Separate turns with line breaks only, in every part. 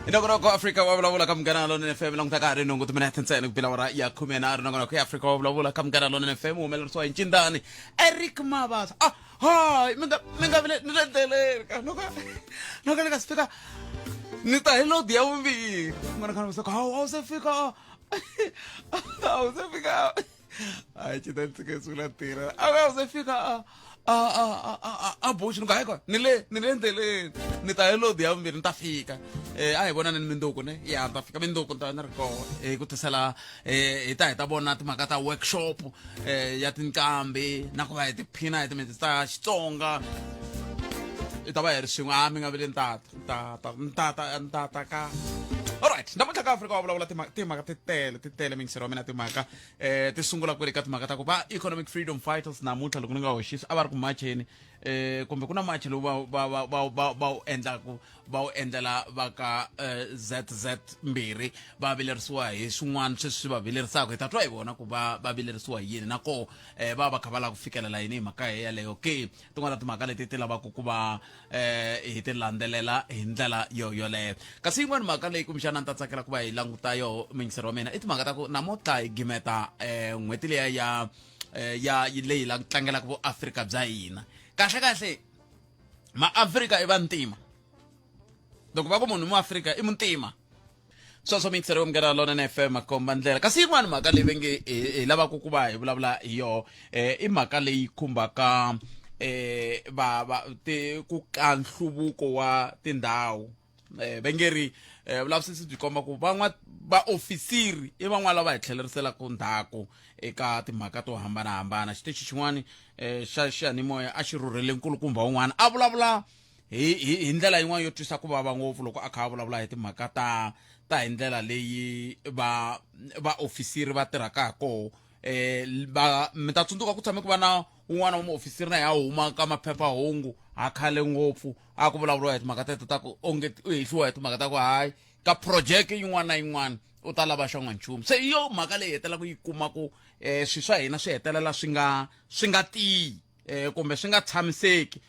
I nongonoko Afrika wa Vulavula ka Munghana Lonene FM. Languta ka ha ri nhungu timinete ntsena ku bela awara ya 13. Nongonoko ya Afrika wa Vulavula ka Munghana Lonene FM wu humelerisiwa hi Ncindani Eric Mabasa. Ah, hayi, mi nga vile ni le ndleleni ka no ka ni nga si fika, ni ta hi lodi ya vumbirhi. N'wana khana musaka, hawu, a wu se fika, a wu se fika. Hayi, Cindani, tshike sungula tirha, a wu se fika a bush. Ni ku hayi kona, ni le ndleleni, ni ta hi lodi ya vumbirhi, ni ta fika. A hi vonani ni minduku ne ya ni ta fika minduku, ni ta ni ri kona hi ku tisela. Hi ta vona timhaka ta workshop ya tinqambi na ku va hi tiphina hi timintsi ta Xitsonga. Hi ta va hi ri swin'we. A mi nga vile, ni tata, ni tata, ni tata, ni tata ka. Alright, namuntlha ka Afrika wa Vulavula timhaka ti tele, ti tele, mingisero wa mina. Timhaka ti sungula kwele ka timhaka ta ku va Economic Freedom Fighters namuntlha, loko ni nga hoxisi, a va ri ku macheni, kumbe ku na march lowu va wu endlaku, va wu endlela va ka ZZ 2. Va vilerisiwa hi swin'wana sweswi swi va vilerisaka. Hi ta twa hi vona ku va vilerisiwa hi yini, na koho va kha va lava ku fikelela yini hi mhaka yeleyo ke. Tin'wana ta timhaka leti ti lavaka ku va hi ti landzelela hi ndlela yo yoleyo. Kasi yin'wana mhaka leyi kumbexana ni ta tsakela ku va hi languta yoho, mingisero wa mina, i timhaka ta ku namuntlha hi gimeta n'hweti liya ya leyi la tlangelaka vuAfrika bya hina. Kahle kahle, maAfrika i vantima. Loko va ku munhu i muAfrika, i muntima. Sweswo, mingisero Munghana Lonene FM, makomba ndlela. Kasi yin'wana mhaka leyi va nge hi lavaka ku va hi vulavula hi yoho, i mhaka leyi khumbaka va va ti ku ka nhluvuko wa tindhawu. Va nge ri vulavisisi byi komba ku van'wa vaofisiri i van'wana lava hi tlheleriselaka ndzhaku eka timhaka to hambanahambana. Xitichi xin'wana xa xiyanimoya a xi rhurhele nkulukumba wun'wana a vulavula hi ndlela yin'wana yo twisa ku vava ngopfu loko a kha a vulavula hi timhaka ta hi ndlela leyi va vaofisiri va tirhaka ha koho. Va mi ta tsundzuka ku tshame ku va na un'wana wa muofisiri na ya huma ka maphephahungu ha khale ngopfu, a ku vulavuriwa hi timhaka teto ta ku onge u hehliwa hi timhaka ta ku hayi, ka project yin'wana na yin'wana u ta lava xan'wanchumu. Se hi yo mhaka leyi hetelelaka yi kuma ku swilo swa hina swi hetelela swi nga tiyi kumbe swi nga tshamiseki.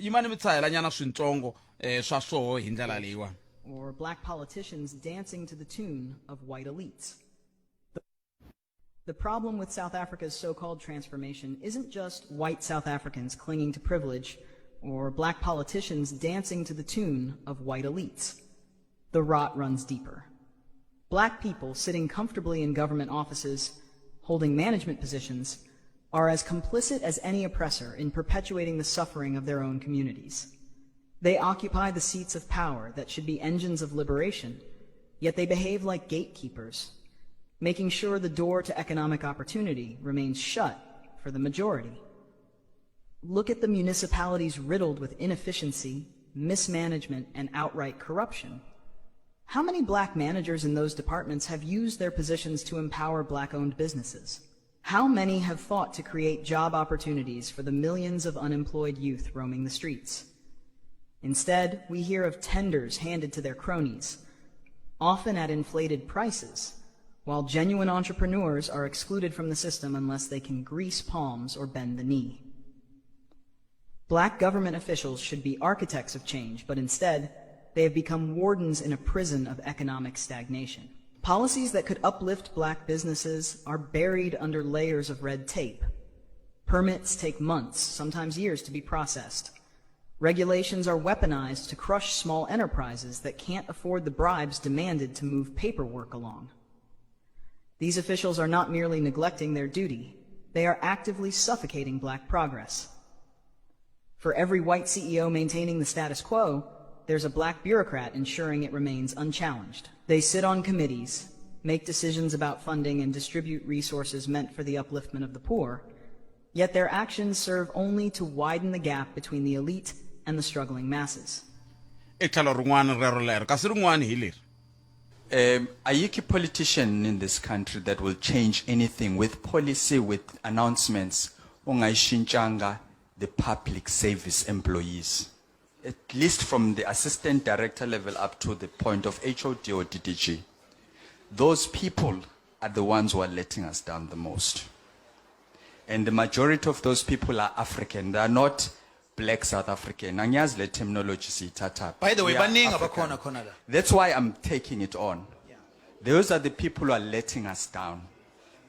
Yimani mi tshahelanyana swintsongo swa swoho hi ndlela leyiwani.
Or black politicians dancing to the tune of white elites. The problem with South Africa's so-called transformation isn't just white South Africans clinging to privilege or black politicians dancing to the tune of white elites. The rot runs deeper. Black people sitting comfortably in government offices, holding management positions, are as complicit as any oppressor in perpetuating the suffering of their own communities. They occupy the seats of power that should be engines of liberation, yet they behave like gatekeepers, making sure the door to economic opportunity remains shut for the majority. Look at the municipalities riddled with inefficiency, mismanagement, and outright corruption. How many black managers in those departments have used their positions to empower black owned businesses? How many have fought to create job opportunities for the millions of unemployed youth roaming the streets? Instead, we hear of tenders handed to their cronies, often at inflated prices, while genuine entrepreneurs are excluded from the system unless they can grease palms or bend the knee. Black government officials should be architects of change, but instead, they have become wardens in a prison of economic stagnation. Policies that could uplift black businesses are buried under layers of red tape. Permits take months, sometimes years, to be processed. Regulations are weaponized to crush small enterprises that can't afford the bribes demanded to move paperwork along. These officials are not merely neglecting their duty, they are actively suffocating black progress. For every white CEO maintaining the status quo, there's a black bureaucrat ensuring it remains unchallenged. They sit on committees, make decisions about funding, and distribute resources meant for the upliftment of the poor, yet their actions serve only to widen the gap between the elite and the struggling masses.
I tlhelo rin'wana rero lero, kasi rin'wana hi leri.
Ayikho politician in this country that will change anything with policy, with announcements, ongayishintshanga the public service employees. At least from the assistant director level up to the point of HOD or DDG. Those people are the ones who are letting us down the most. And the majority of those people are African. They are not. black South African. Angiyazi le terminology siyithathaphi.
By the way,
We are
baningi
African.
abakhona khona la.
That's why I'm taking it on. Those are the people who are letting us down.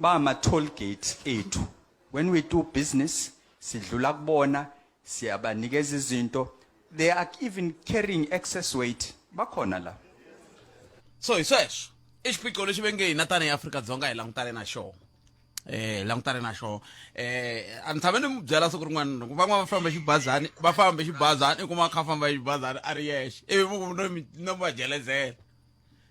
Bama toll gate ethu. When we do business, sidlula kubona, siyabanikeza izinto. They are even carrying excess weight. Bakhona la.
So hi sweswo i xiphiqo lexi ve nge hina tanihi Afrika-Dzonga hi langutane na xona, hi langutane na xona. A ni tshame ni mi byela siku rin'wana loko van'wana va famba xibazani, va fambe xibazani, i kuma a kha a famba xibazani a ri yexe, ivi mi ku no mi no va jelezela.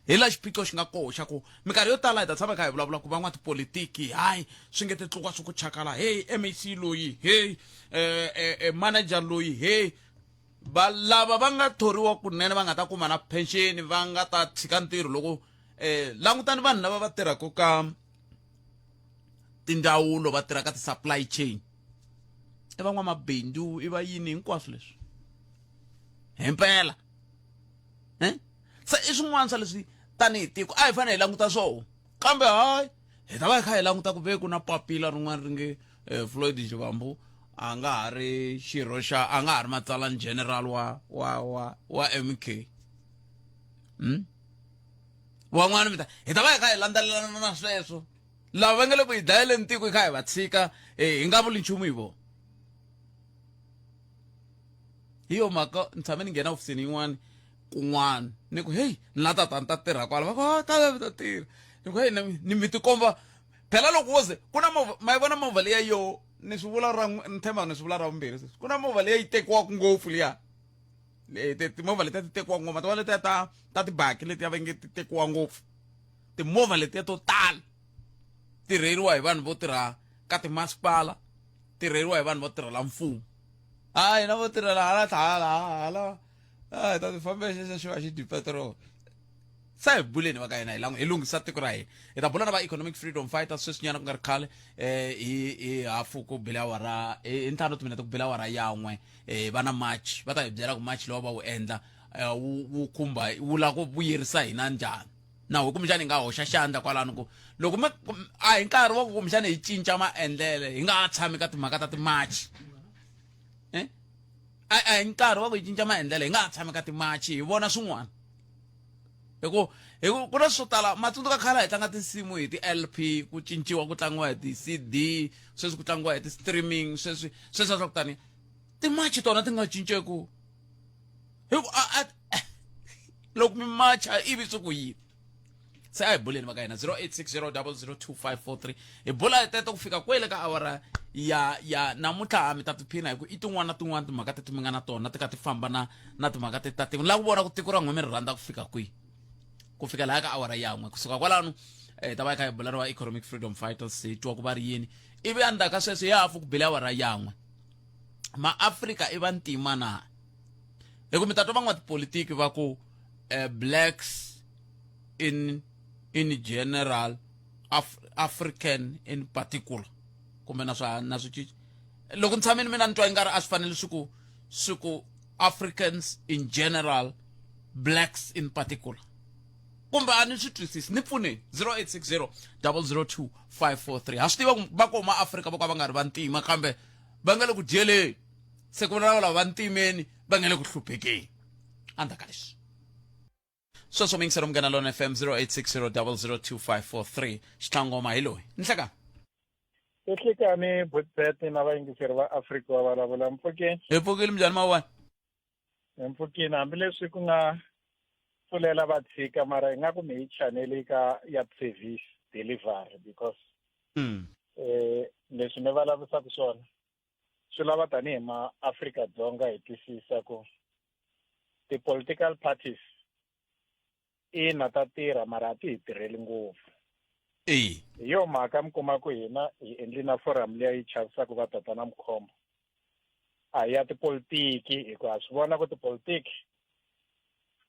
Hi laha xiphiqo xi nga koho xa ku minkarhi yo tala hi ta tshama hi kha hi vulavula ku van'watipolitiki, hayi, swi nge titluka swi ku chakala, hey, MEC loyi, hey, manager loyi, hey, va lava va nga thoriwa kunene va nga ta kuma na pension, va nga ta tshika ntirho loko langutani vanhu lava va tirhaka ka tindzawulo, va tirhaka ti-supply chain, i van'wamabindzu, i va yini, hinkwaswo leswi himpela, se i swin'wana swa leswi tanihi tiko a hi fanele hi languta swoho, kambe hayi, hi ta va hi kha hi languta ku ve ku na papila rin'wana ri nge Floyd Shivambu a nga ha ri xirho xa, a nga ha ri matsalani general wa MK. Van'wana mi ta hi ta va hi kha hi landzelelana na sweswo, lava va nga le ku hi dlayeleni tiko hi kha hi va tshika, hi nga vuli nchumu hi vona. Hi yo mhaka ni tshame ni nghena ofisini yin'wana kun'wana, ni ku, "Heyi, ni la tata ni ta tirha kwala." Va ku, "Ah, ta ta tirha." Ni ku, "Heyi, ni mi tikomba phela loko wo ze ku na movha, ma yi vona movha liya yo ni swi vula ra ni tshemba ni swi vula ra vumbirhi sweswi, ku na movha liya yi tekiwaka ngopfu liya. Timovha letiya ti tekiwa ngopfu, mativa letiya ta tibaki letiya va nge ti tekiwa ngopfu. Timovha letiya to tala ti rheyiliwa hi vanhu vo tirha ka timasipala, ti rheyiliwa hi vanhu vo tirhela mfumo. Hayi, hina vo tirhela hala tlhala hala, a hi ta ti fambela xexo xi va xi dyi petrol. Se hi buleni va ka hina, hi hi lunghisa tiko ra hina. Hi ta bula na va Economic Freedom Fighters sweswinyana, ku nga ri khale, hi hafu ku bela awara, hi 5 timinete ku bela awara yan'we. Va na march, va ta hi byela ku march lowu va wu endla wu khumba, wu lava ku vuyerisa hina njhani, na ho kumbexani hi nga hoxa xandla kwalano, ku loko a hi nkarhi wa ku kumbexani hi cinca maendlele, hi nga ha tshami ka timhaka ta timachi. A hi nkarhi wa ku hi cinca maendlele, hi nga ha tshami ka timachi, hi vona swin'wana, hi ku ku na swo tala. Matsundzuka khale hi tlanga tinsimu hi ti-LP, ku cinciwa ku tlangiwa hi ti-CD, sweswi ku tlangiwa hi ti-streaming, sweswi sweswi swa ku tani timachi tona ti nga cinceku, hi ku a loko mi macha ivi swi ku yini. Se a hi buleni va ka hina, 0860002543, hi bula hi teto ku fika kwele ka awara ya namuntlha. Mi ta tiphina hi ku i tin'wana na tin'wana timhaka teti mi nga na tona ti ka ti famba na timhaka teti ta tiko, ni lava ku vona ku tiko ra n'wina mi ri rhandza ku fika kwihi. Ku fika laha ka awara yan'we, kusuka kwalano ta va hi kha hi bula na va Economic Freedom Fighters, hi twa ku va ri yini, ivi endzhaku ka sweswo ya hafu ku bile awara yan'we, maAfrika i vantima na? Hi ku mi ta twa van'watipolitiki va ku blacks in general, African in particular, kumbe na swa na swi cinci. Loko ni tshamini mina ni twa ingari a swi fanele swi ku Africans in general, blacks in particular, kumbe a ni swi twisisi, ni pfuneni. 0860 002 543. Ha swi tiva ku va koma Afrika vo ka va nga ri vantima, kambe va nga le ku dyeleni, se ku vulavula lava vantimeni va nga le ku hluphekeni. Endzhaku ka leswi sweswo, mingiselo Munghana Lona FM, 0860002543. Xitlangoma hi loyi nhleka.
Ehlikani Butbet na vayingiseri va Afrika va vulavula, mpfukeni?
Hi pfukile, minjhani mawani?
Hi mpfukeni, hambileswi ku nga pfulela va tshika, mara ingaku mi hi chaneli ka ya service delivery, because leswi mi vulavurisaka swona swi lava tanihi ma Afrika Dzonga hi twisisa ku ti-political parties ina ta tirha, mara a ti hi tirheli ngopfu. Hi yo mhaka mi kuma ku hina hi endli na forum liya yi chavisaka va tatana Mkhombo, a hi ya tipolitiki, hi ku ha swi vona ku tipolitiki,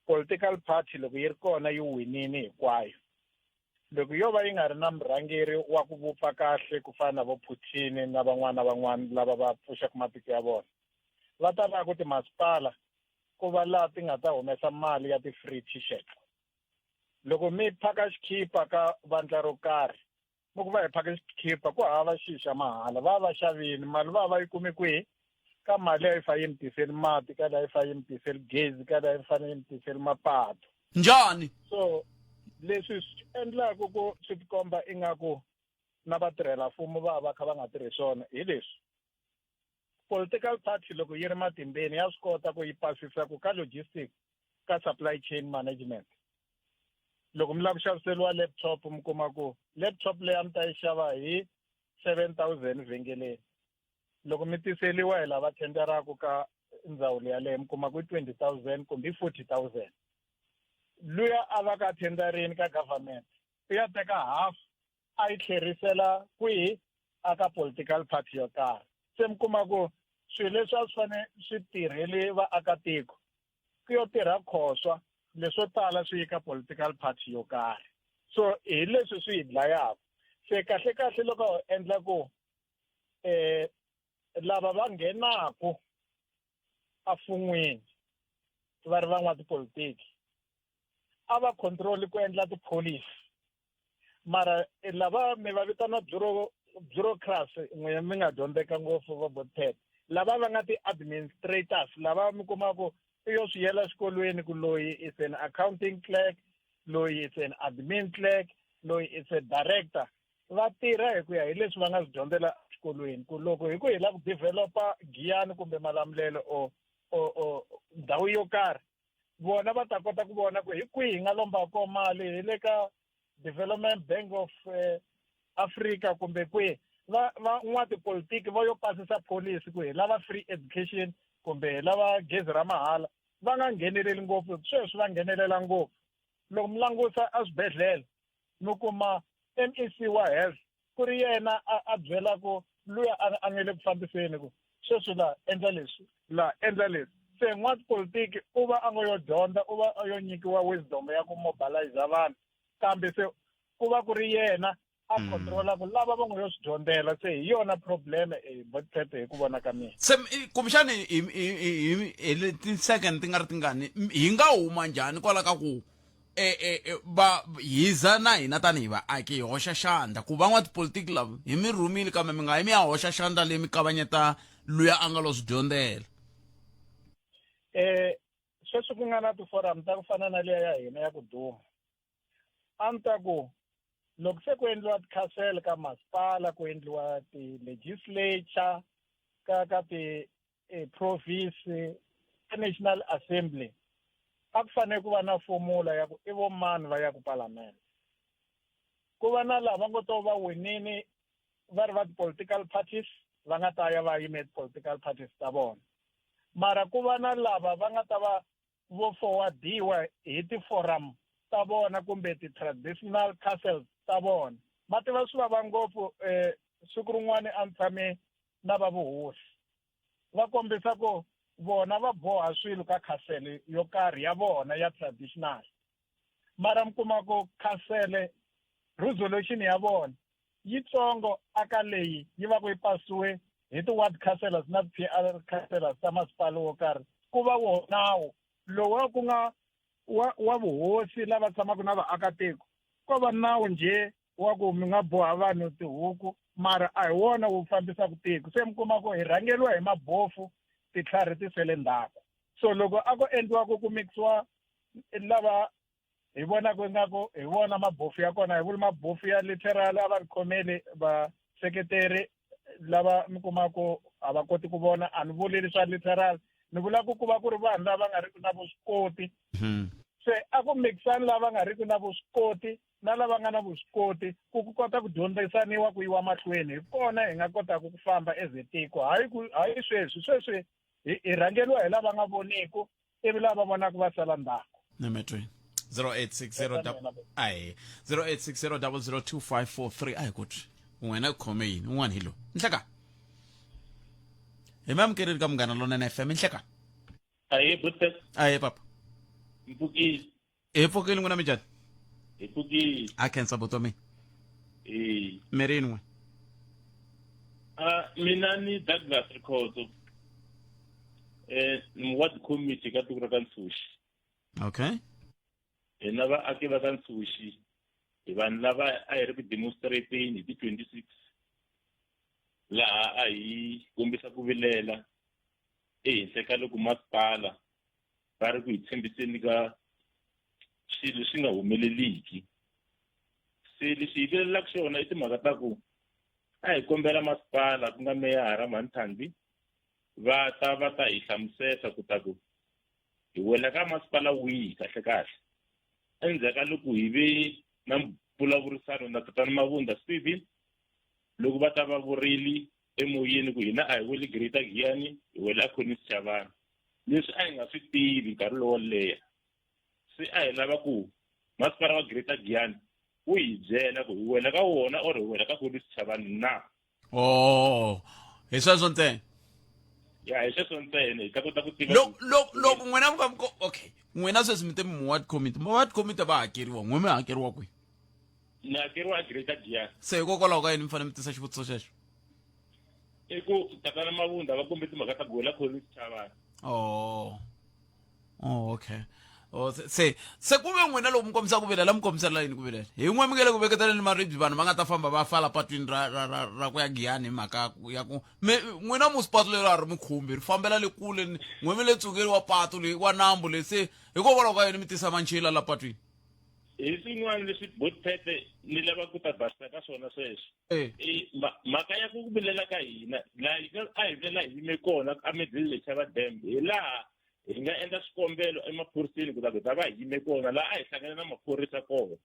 political party loko yi ri kona yi winini hinkwayo, loko yo va yi nga ri na murhangeri wa ku vupfa kahle ku fana na vo Putin na van'wana na van'wana lava va pfuxaka matiko ya vona, va ta lava ku timasipala ku va laha ti nga ta humesa mali ya ti-free T-shirt. Loko mi phaka xikhipa ka vandla ro karhi, mi ku va hi phaka xikhipa, ku hava xi xa mahala, va va xavini, mali va va yi kume kwihi? Ka mali a yi fa yi mi tiseli mati, ka leyi a yi fa yi mi tiseli gezi, ka leyi a yi fanele yi mi tiseli mapatu.
Njhani?
So leswi swi endlaku ku swi tikomba ingaku na vatirhela-mfumo va va kha va nga tirhi swona hi leswi. Political party loko yi ri matimbeni ya swi kota ku yi pasisa ku ka logistic, ka supply chain management. Loko mi lava ku xaviseriwa laptop mi kuma ku laptop leyi a mi ta yi xava hi 7000 vhengeleni. Loko mi tiseliwa hi lava thenderaku ka ndzawulo yaleyo mi kuma ku i 20000 kumbe i 40000. Luya a va ka thendarini ka government u ya teka half a yi tlherisela kwihi aka political party yo karhi. Se mi kuma ku swilo leswi a swi fanele swi tirhele vaakatiko ku yo tirha khoswa leswo tala swi yi ka political party yo karhi. So hi leswi swi hi dlayaka. Se kahle kahle loko ho endla ku lava va nghenaku afun'wini va ri van'watipolitiki a va control ku endla tipholisi, mara lava mi va vitana bureaucracy, n'wina mi nga dyondzeka ngopfu va botpet, lava va nga ti-administrators, lava mi kuma ku i yo swi yela xikolweni ku loyi is an accounting clerk, loyi is an admin clerk, loyi is a director, va tirha hi ku ya hi leswi va nga swi dyondzela exikolweni. Ku loko hi ku hi lava ku developa Giyani kumbe Malamulele or or ndhawu yo karhi, vona va ta kota ku vona ku hi kwihi hi nga lomba ko mali, hi le ka Development Bank of Africa kumbe kwihi. Va van'watipolitiki va yo pasisa policy ku hi lava free education kumbe hi lava gezi ra mahala, va nga ngheneleli ngopfu. Sweswi va nghenelela ngopfu. Loko mi langusa eswibedhlele mi kuma MEC wa health ku ri yena a byela ku luya a nge le ku fambiseni ku sweswi la endla leswi, la endla leswi. Se n'watipolitiki u va a ngo yo dyondza, u va a yo nyikiwa wisdom ya ku mobilize vanhu, kambe se ku va ku ri yena a controla ku lava va ngo yo swi dyondzela. Se hi yona problem botpet hi ku vona ka mina.
Se kumbexani hi ti-second ti nga ri tingani, hi nga huma njhani kwala ka ku va hiza na hina tanihi vaaki hi hoxa xandla ku van'watipolitiki lava hi mi rhumile, kambe mi nga yi mi ya hoxa xandla leyi mi kavanyeta luya a nga lo swi dyondzela?
Sweswi ku nga na ti-forum ta ku fana na liya ya hina ya ku duma, a ni ta ku loko se ku endliwa ti-council ka masipala, ku endliwa ti-legislature ka ti province, ka National Assembly, a ku fanele ku va na formula ya ku i vo mani va ya ku palamende, ku va na lava ngo to va winini va ri va ti-political parties va nga ta ya va yime ti-political parties ta vona, mara ku va na lava va nga ta va vo forwardiwa hi ti-forum ta vona kumbe ti-traditional councils ta vona. Ma tiva swi vava ngopfu, siku rin'wani a ni tshame na va vuhosi, va kombisa ku vona va boha swilo ka council yo karhi ya vona ya traditional, mara mi kuma ku council resolution ya vona yitsongo aka leyi yi va ku yi pasiwe hi ti-ward councillors na ti-PR councillors ta masipala wo karhi. Ku va wo nawu lowu ku nga wa vuhosi lava tshamaka na vaakatiko, ko va nawu njhe wa ku mi nga boha vanhu tihuku, mara a hi wona wu fambisaka tiko. Se mi kuma ku hi rhangeriwa hi mabofu, titlhari ti sele ndzhaku. So loko a ku endliwa ku mixiwa lava hi vonaka ingaku hi vona mabofu ya kona, hi vuli mabofu ya literal, a va ri khomeli vaseketeri lava mi kuma ku a va koti ku vona, a ni vuli swa literal, ni vula ku ku va ku ri vanhu lava nga riki na vuswikoti. Se a ku mixani lava nga riki na vuswikoti na lava nga na vuswikoti ku kota ku dyondzisaniwa ku yiwa mahlweni, hi kona hi nga kotaka ku famba as a tiko. Hayi ku hayi sweswi hi rhangeriwa hi lava nga voniku, ivi lava vonaka va sala ndzhaku.
Nemetweni 0860 ayi 0860002543. A hi ku twi wena ku khome yini un'wana hi lowu nhleka hi mi amukeleli ka Munghana Lonene FM. Nhleka.
Ahe, Butpet.
Ahe, papa.
Mpfukile.
Hi pfukile, n'wina minjhani?
Hi pfukile.
A khensa buti wa mina.
Eh.
Mirini n'we?
Ah, mina ni Douglas Rikhotso. Ni ward committee ka tiko ra ka Ntshuxi.
Okay.
Hina vaaki va ka Ntshuxi hi vanhu lava a hi ri ku demonstrateni hi ti 26, laha a hi kombisa ku vilela. Ehenhla ka loko masipala va ri ku hi tshembiseni ka swilo leswi nga humeleliki. Se lexi hi vilelaka xona i timhaka ta ku a hi kombela masipala ku nga meyara Mhani Thandi va ta va ta hi hlamusela ku ta ku hi wela ka masipala wihi kahle kahle. Endzhaku ka loko hi ve na mbulavurisano na tatana Mabunda Steven loko va ta va vurile emoyeni ku hina a hi weli Greater Giyani hi wela Collins Chavani leswi a hi nga swi tivi nkarhi lowo leha se a hi lava ku masipala wa Greater Giyani wu hi byela ku hi wela ka wona or hi wela ka Collins Chavani na.
Oh, hi sweswo ntsena.
Ya hi sweswo ntsena hi ta kota ku tiva.
Loko n'wina mi ka okay n'wina sweswi mi te mi ward committee ma ward committee va hakeriwa n'we mi hakeriwa kwihi?
Ni hakeriwa a Greater Giyani.
Se hikokwalaho ka yini mi fanele mi tisa xivutiso xexo?
I ku tatana Mabunda va kombe timhaka ta ku wela Collins Chavani.
Oh. Oh, okay. Oh, se se ku ve n'wina loko mi kombisa ku vilela mi kombisela yini ku vilela hi n'we mi nge le ku veketeleni maribye vanhu va nga ta famba va fala patwini ra ra ra ra ku ya Giyani hi mhaka ya ku mi n'wina musi patu leri a ri mi khumbi ri fambela le kule n'we mi le ntsungeni wa patu leyi wa nambu leyi se hikokwalaho ka yini mi tisa manchila la patwini
hi swin'wana leswi botpete ni lava ku ta basisa ka swona sweswo eh. mhaka ya ku vilela ka hina laha hi nga a hi vilela hi yime kona a Middle Lechaba Dam hi laha hi nga endla swikombelo emaphoriseni ku ta ku ta va hi yime kona laha a hi hlangane na maphorisa kona.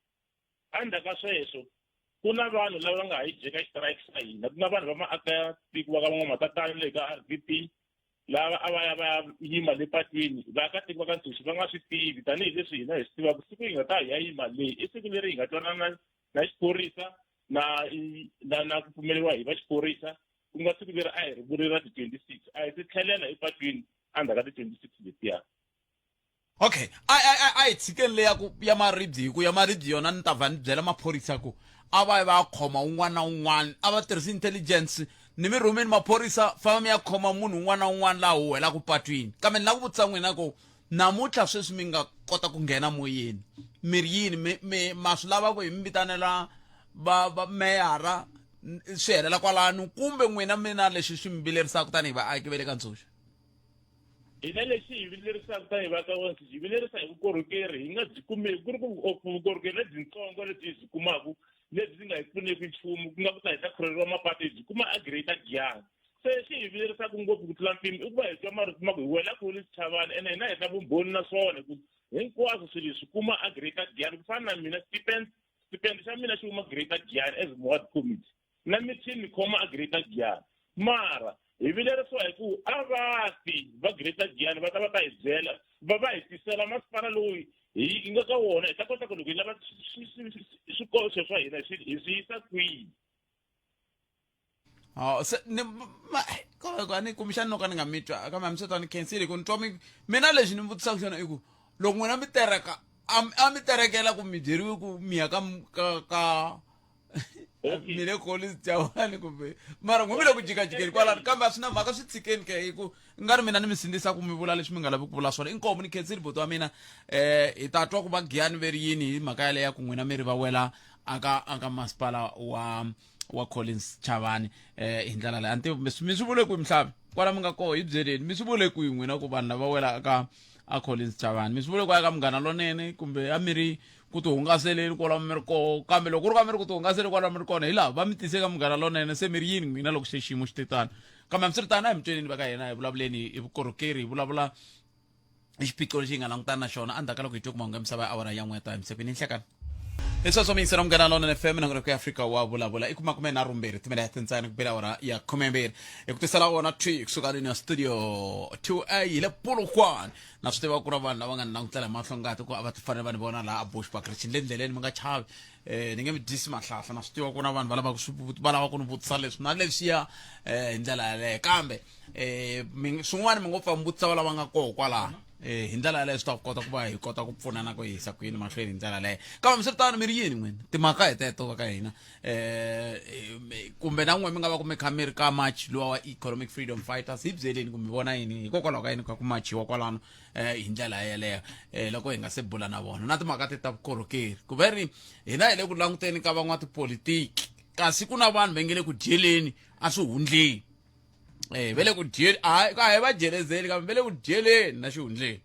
Endzhaku ka sweswo ku na vanhu lava nga hijeka xitirayiki xa hina ku na vanhu va maakatiko va ka van'wamatatana le ka R_D_P lava a va ya va ya yima le patwini vaakatiko va ka Ntshuxi va nga swi tivi tanihileswi hina hi swi tivaka siku hi nga ta hi ya yima leyi i siku leri hi nga twanana na xiphorisa na na na ku pfumeleriwa hi va xiphorisa ku nga siku leri a hi ri vuri ra ti-26 a hi ti tlhelela epatwini endzhaku ka ti-26 letiya.
Okay, a a a a hi tshikeni leya ku ya maribye hi ku ya maribye yona ni ta vha ni byela maphorisa ku a va yi va ya khoma un'wana na un'wana a va tirhisi intelligence ni mi rhumini maphorisa famba mi ya khoma munhu un'wana na un'wana laha huwelaka patwini kambe ni lava ku vutisa n'wina ku namuntlha sweswi mi nga kota ku nghena moyeni mi ri yini mi mi ma swi lava ku hi mi vitanela va va meyara swi helela kwalano kumbe n'wina mi na lexi swi mi vilerisaka tanihi vaaki va le ka Ntshuxo?
Hina lexi hi vilerisaka tanihi va ka Ntshuxo hi vilerisa hi vukorhokeri hi nga byi kumeki ku ri ku vukorhokeri lebyintsongo lebyi hi byi kumaka lebyi nga hi pfuneki nchumu ku nga ku ta hi ta khurheriwa mapatu hi byi kuma a Greater Giyani se xi hi vilerisaka ngopfu ku tlula mpimo i ku va hi twa marito ma ku hi wela kule Chavani ene hina hi na vumbhoni na swona ku hinkwaswo swilo hi swi kuma a Greater Giyani ku fana na mina stipend stipend xa mina xi huma Greater Giyani as ward committee na mithini ni khoma a Greater Giyani mara hi vilerisiwa hi ku a va ti va Greater Giyani va ta va ta hi byela va va hi tisela masipala lowu hi nga ka wona hi ta kota ku loko hi lava swikoxo swa hina hi swi yisa kwihi.
Oh, se ni ma ko a ni kumbexani no ka ni nga mi twa kambe hambi swi twa ni khensile ku ni twa mi mina lexi ni vutisaka xona i ku loko n'wina mi tereka a mi terekela ku mi byeriwe ku mi ya ka ka ka mi le Collins Chavani kumbe mara n'we mi le ku jikajikeni kwalano kambe a swi na mhaka swi tshikeni ke hi ku nga ri mina ni mi sindzisa ku mi vula leswi mi nga lavi ku vula swona inkomu ni khensile buti wa mina eh hi ta twa ku va Giyani ve ri yini hi mhaka yaleyo ya ku n'wina mi ri va wela aka aka masipala wa wa Collins Chavani eh hi ndlela leyi a ni tivi mi swi vule kwihi mihlavi kwala mi nga koho hi byeleni mi swi vule kwihi n'wina ku vanhu lava wela aka a Collins Chavani mi swi vule kwaya ka Munghana Lonene kumbe a mi ri ku tihungaseleni kwala mi ri koho kambe loko ku ri ka mi ri ku tihungaseli kwala mi ri kona hi laha va mi tise ka Munghana Lonene se mi ri yini n'wina loko se xiyimo xi te tano kambe hambiswiritano a hi mi tweneni va ka hina hi vulavuleni hi vukorhokeri hi vulavula i xiphiqo lexi hi nga langutana na xona endzhaku ka loko hi twe ku mahungu ya misava ya awara ya n'we ta emisaveni nhlekani hi sweswo mi yingisela Munghana Lonene FM nongonoko ya Afrika wa vulavula i kuma khume nharhu mbirhi timinete ntsena ku bela awara ya khumembirhi hi ku tisela wona thwi kusuka leni ya studio 2A hi le Polokwane na swi tiva ku na vanhu lava nga ni langutela hi mahlo ngati ku a va ti fanele va ni vona laha a Bushbuckridge ni le ndleleni mi nga chavi eh ni nge mi dyisi mahlahla na swi tiva ku na vanhu va lavaka swi va lava ku ni vutisa leswi na leswiya eh hi ndlela yaleyo kambe eh swin'wana mi ngo pfa mi vutisa lava nga koho kwalaho eh hi ndlela yaleyo swi ta kota ku va hi kota ku pfunana ku yisa ku yini mahlweni hi ndlela yaleyo kambe swiritano mi ri yini n'wina timhaka hi teto va ka hina eh kumbe na n'we mi nga va ku mi kha mi ri ka march luwa wa economic freedom fighters hi byeleni ku mi vona yini hikokwalaho ka yini ka ku machiwa kwalano eh hi ndlela yeleyo eh loko hi nga se bula na vona na timhaka ti ta vukorhokeri ku ve ri hina hi le ku languteni ka van'watipolitiki kasi ku na vanhu va nge le ku dyeleni a swihundleni. Eh ve le ku dyeni a a hi va dyelezeli kambe ve le ku dyeleni na xihundleni.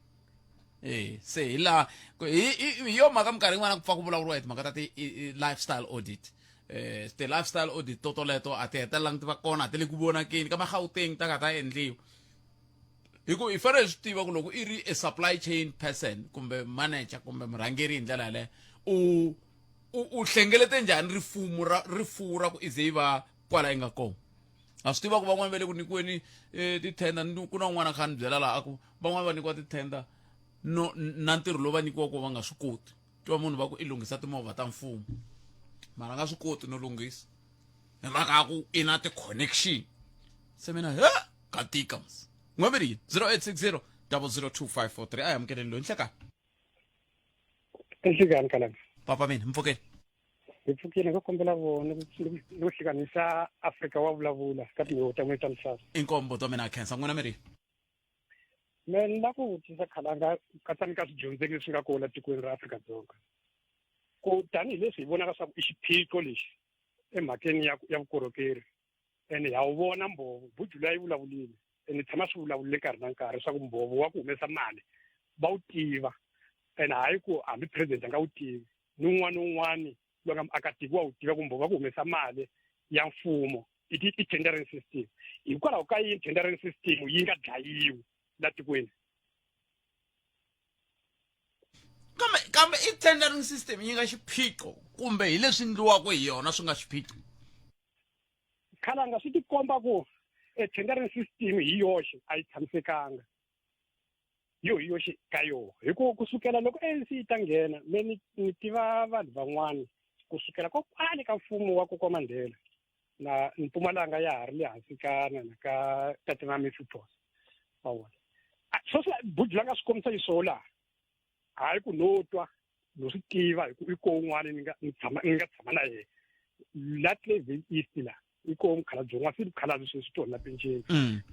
Eh se hi laha hi hi yo mhaka minkarhi yin'wana ku pfa ku vulavuriwa hi timhaka ta ti lifestyle audit. Eh ti lifestyle audit to toleto a ti hetelelanga ti va kona a ti le ku vonakeni ka ma-Gauteng ta ka ta endliwa. Hi ku i fanele swi tiva ku loko i ri a supply chain person kumbe manager kumbe murhangeri hi ndlela yaleyo u u hlengelete njhani rifumo ra rifuwo ra ku i ze yi va kwala yi nga kona. A swi tiva ku van'wani va le ku nyikiweni eh, tithenda ku na un'wana a kha a ni byela laha a ku van'wani va nyikiwa tithenda no na ntirho lowu va nyikiwaka va nga swi koti twa munhu va ku i lunghisa timovha ta mfumo mara a nga swi koti no lunghisa hi mhaka ya ku i na ti-connection se mina he ka tika mos n'waveri yini 0860 002543 a hi amukeleni loyi nhlekani
Enhlekani kalanga
papa mina mpfukeni
Hi pfukile ndzo kombela vona ni ku hlanganisa Afrika wa vulavula ka timheho ta n'wina ta misava.
Inkomu buti wa mina khensa n'wina mi ri.
Me ni la ku vutisa khalanga ku katsa ni ka swidyondzeki leswi nga kona tikweni ra Afrika-Dzonga ku tanihileswi hi vonaka swa ku i xiphiqo lexi emhakeni ya ya vukorhokeri ene ha wu vona mbhovo buju luya yi vulavulile ene tshama swi vulavulile nkarhi na nkarhi swa ku mbhovo wa ku humesa mali va wu tiva ene hayi ku hambi president a nga wu tivi ni un'wana ni un'wana loyi nga muakatiko wa wu tiva kumbe va ku humesa mali ya mfumo i i tendering system hikwalaho ka yini tendering system yi nga dlayiwi la tikweni
kambe kambe i tendering system yi nga xiphiqo kumbe hi leswi ndliwaka hi yona swi nga xiphiqo
khalanga swi tikomba ku e tendering system hi yoxe a yi tshamisekanga yo hi yoxe ka yoho hi ku kusukela loko ANC yi ta nghena me ni ni tiva vanhu van'wana kusukela kokwale ka mfumo wa kokwa Mandela na Mpumalanga ya ha ri le hansi ka na na ka tatana Mifipos wa vona sweswi buji la nga swi kombisa xiswona laha hayi ku no twa no swi tiva hi ku i ko un'wana ni nga ni tshama ni nga tshama na yena la Clayville East la i ko mukhalabye un'wana se mukhalabye sweswi tona penceni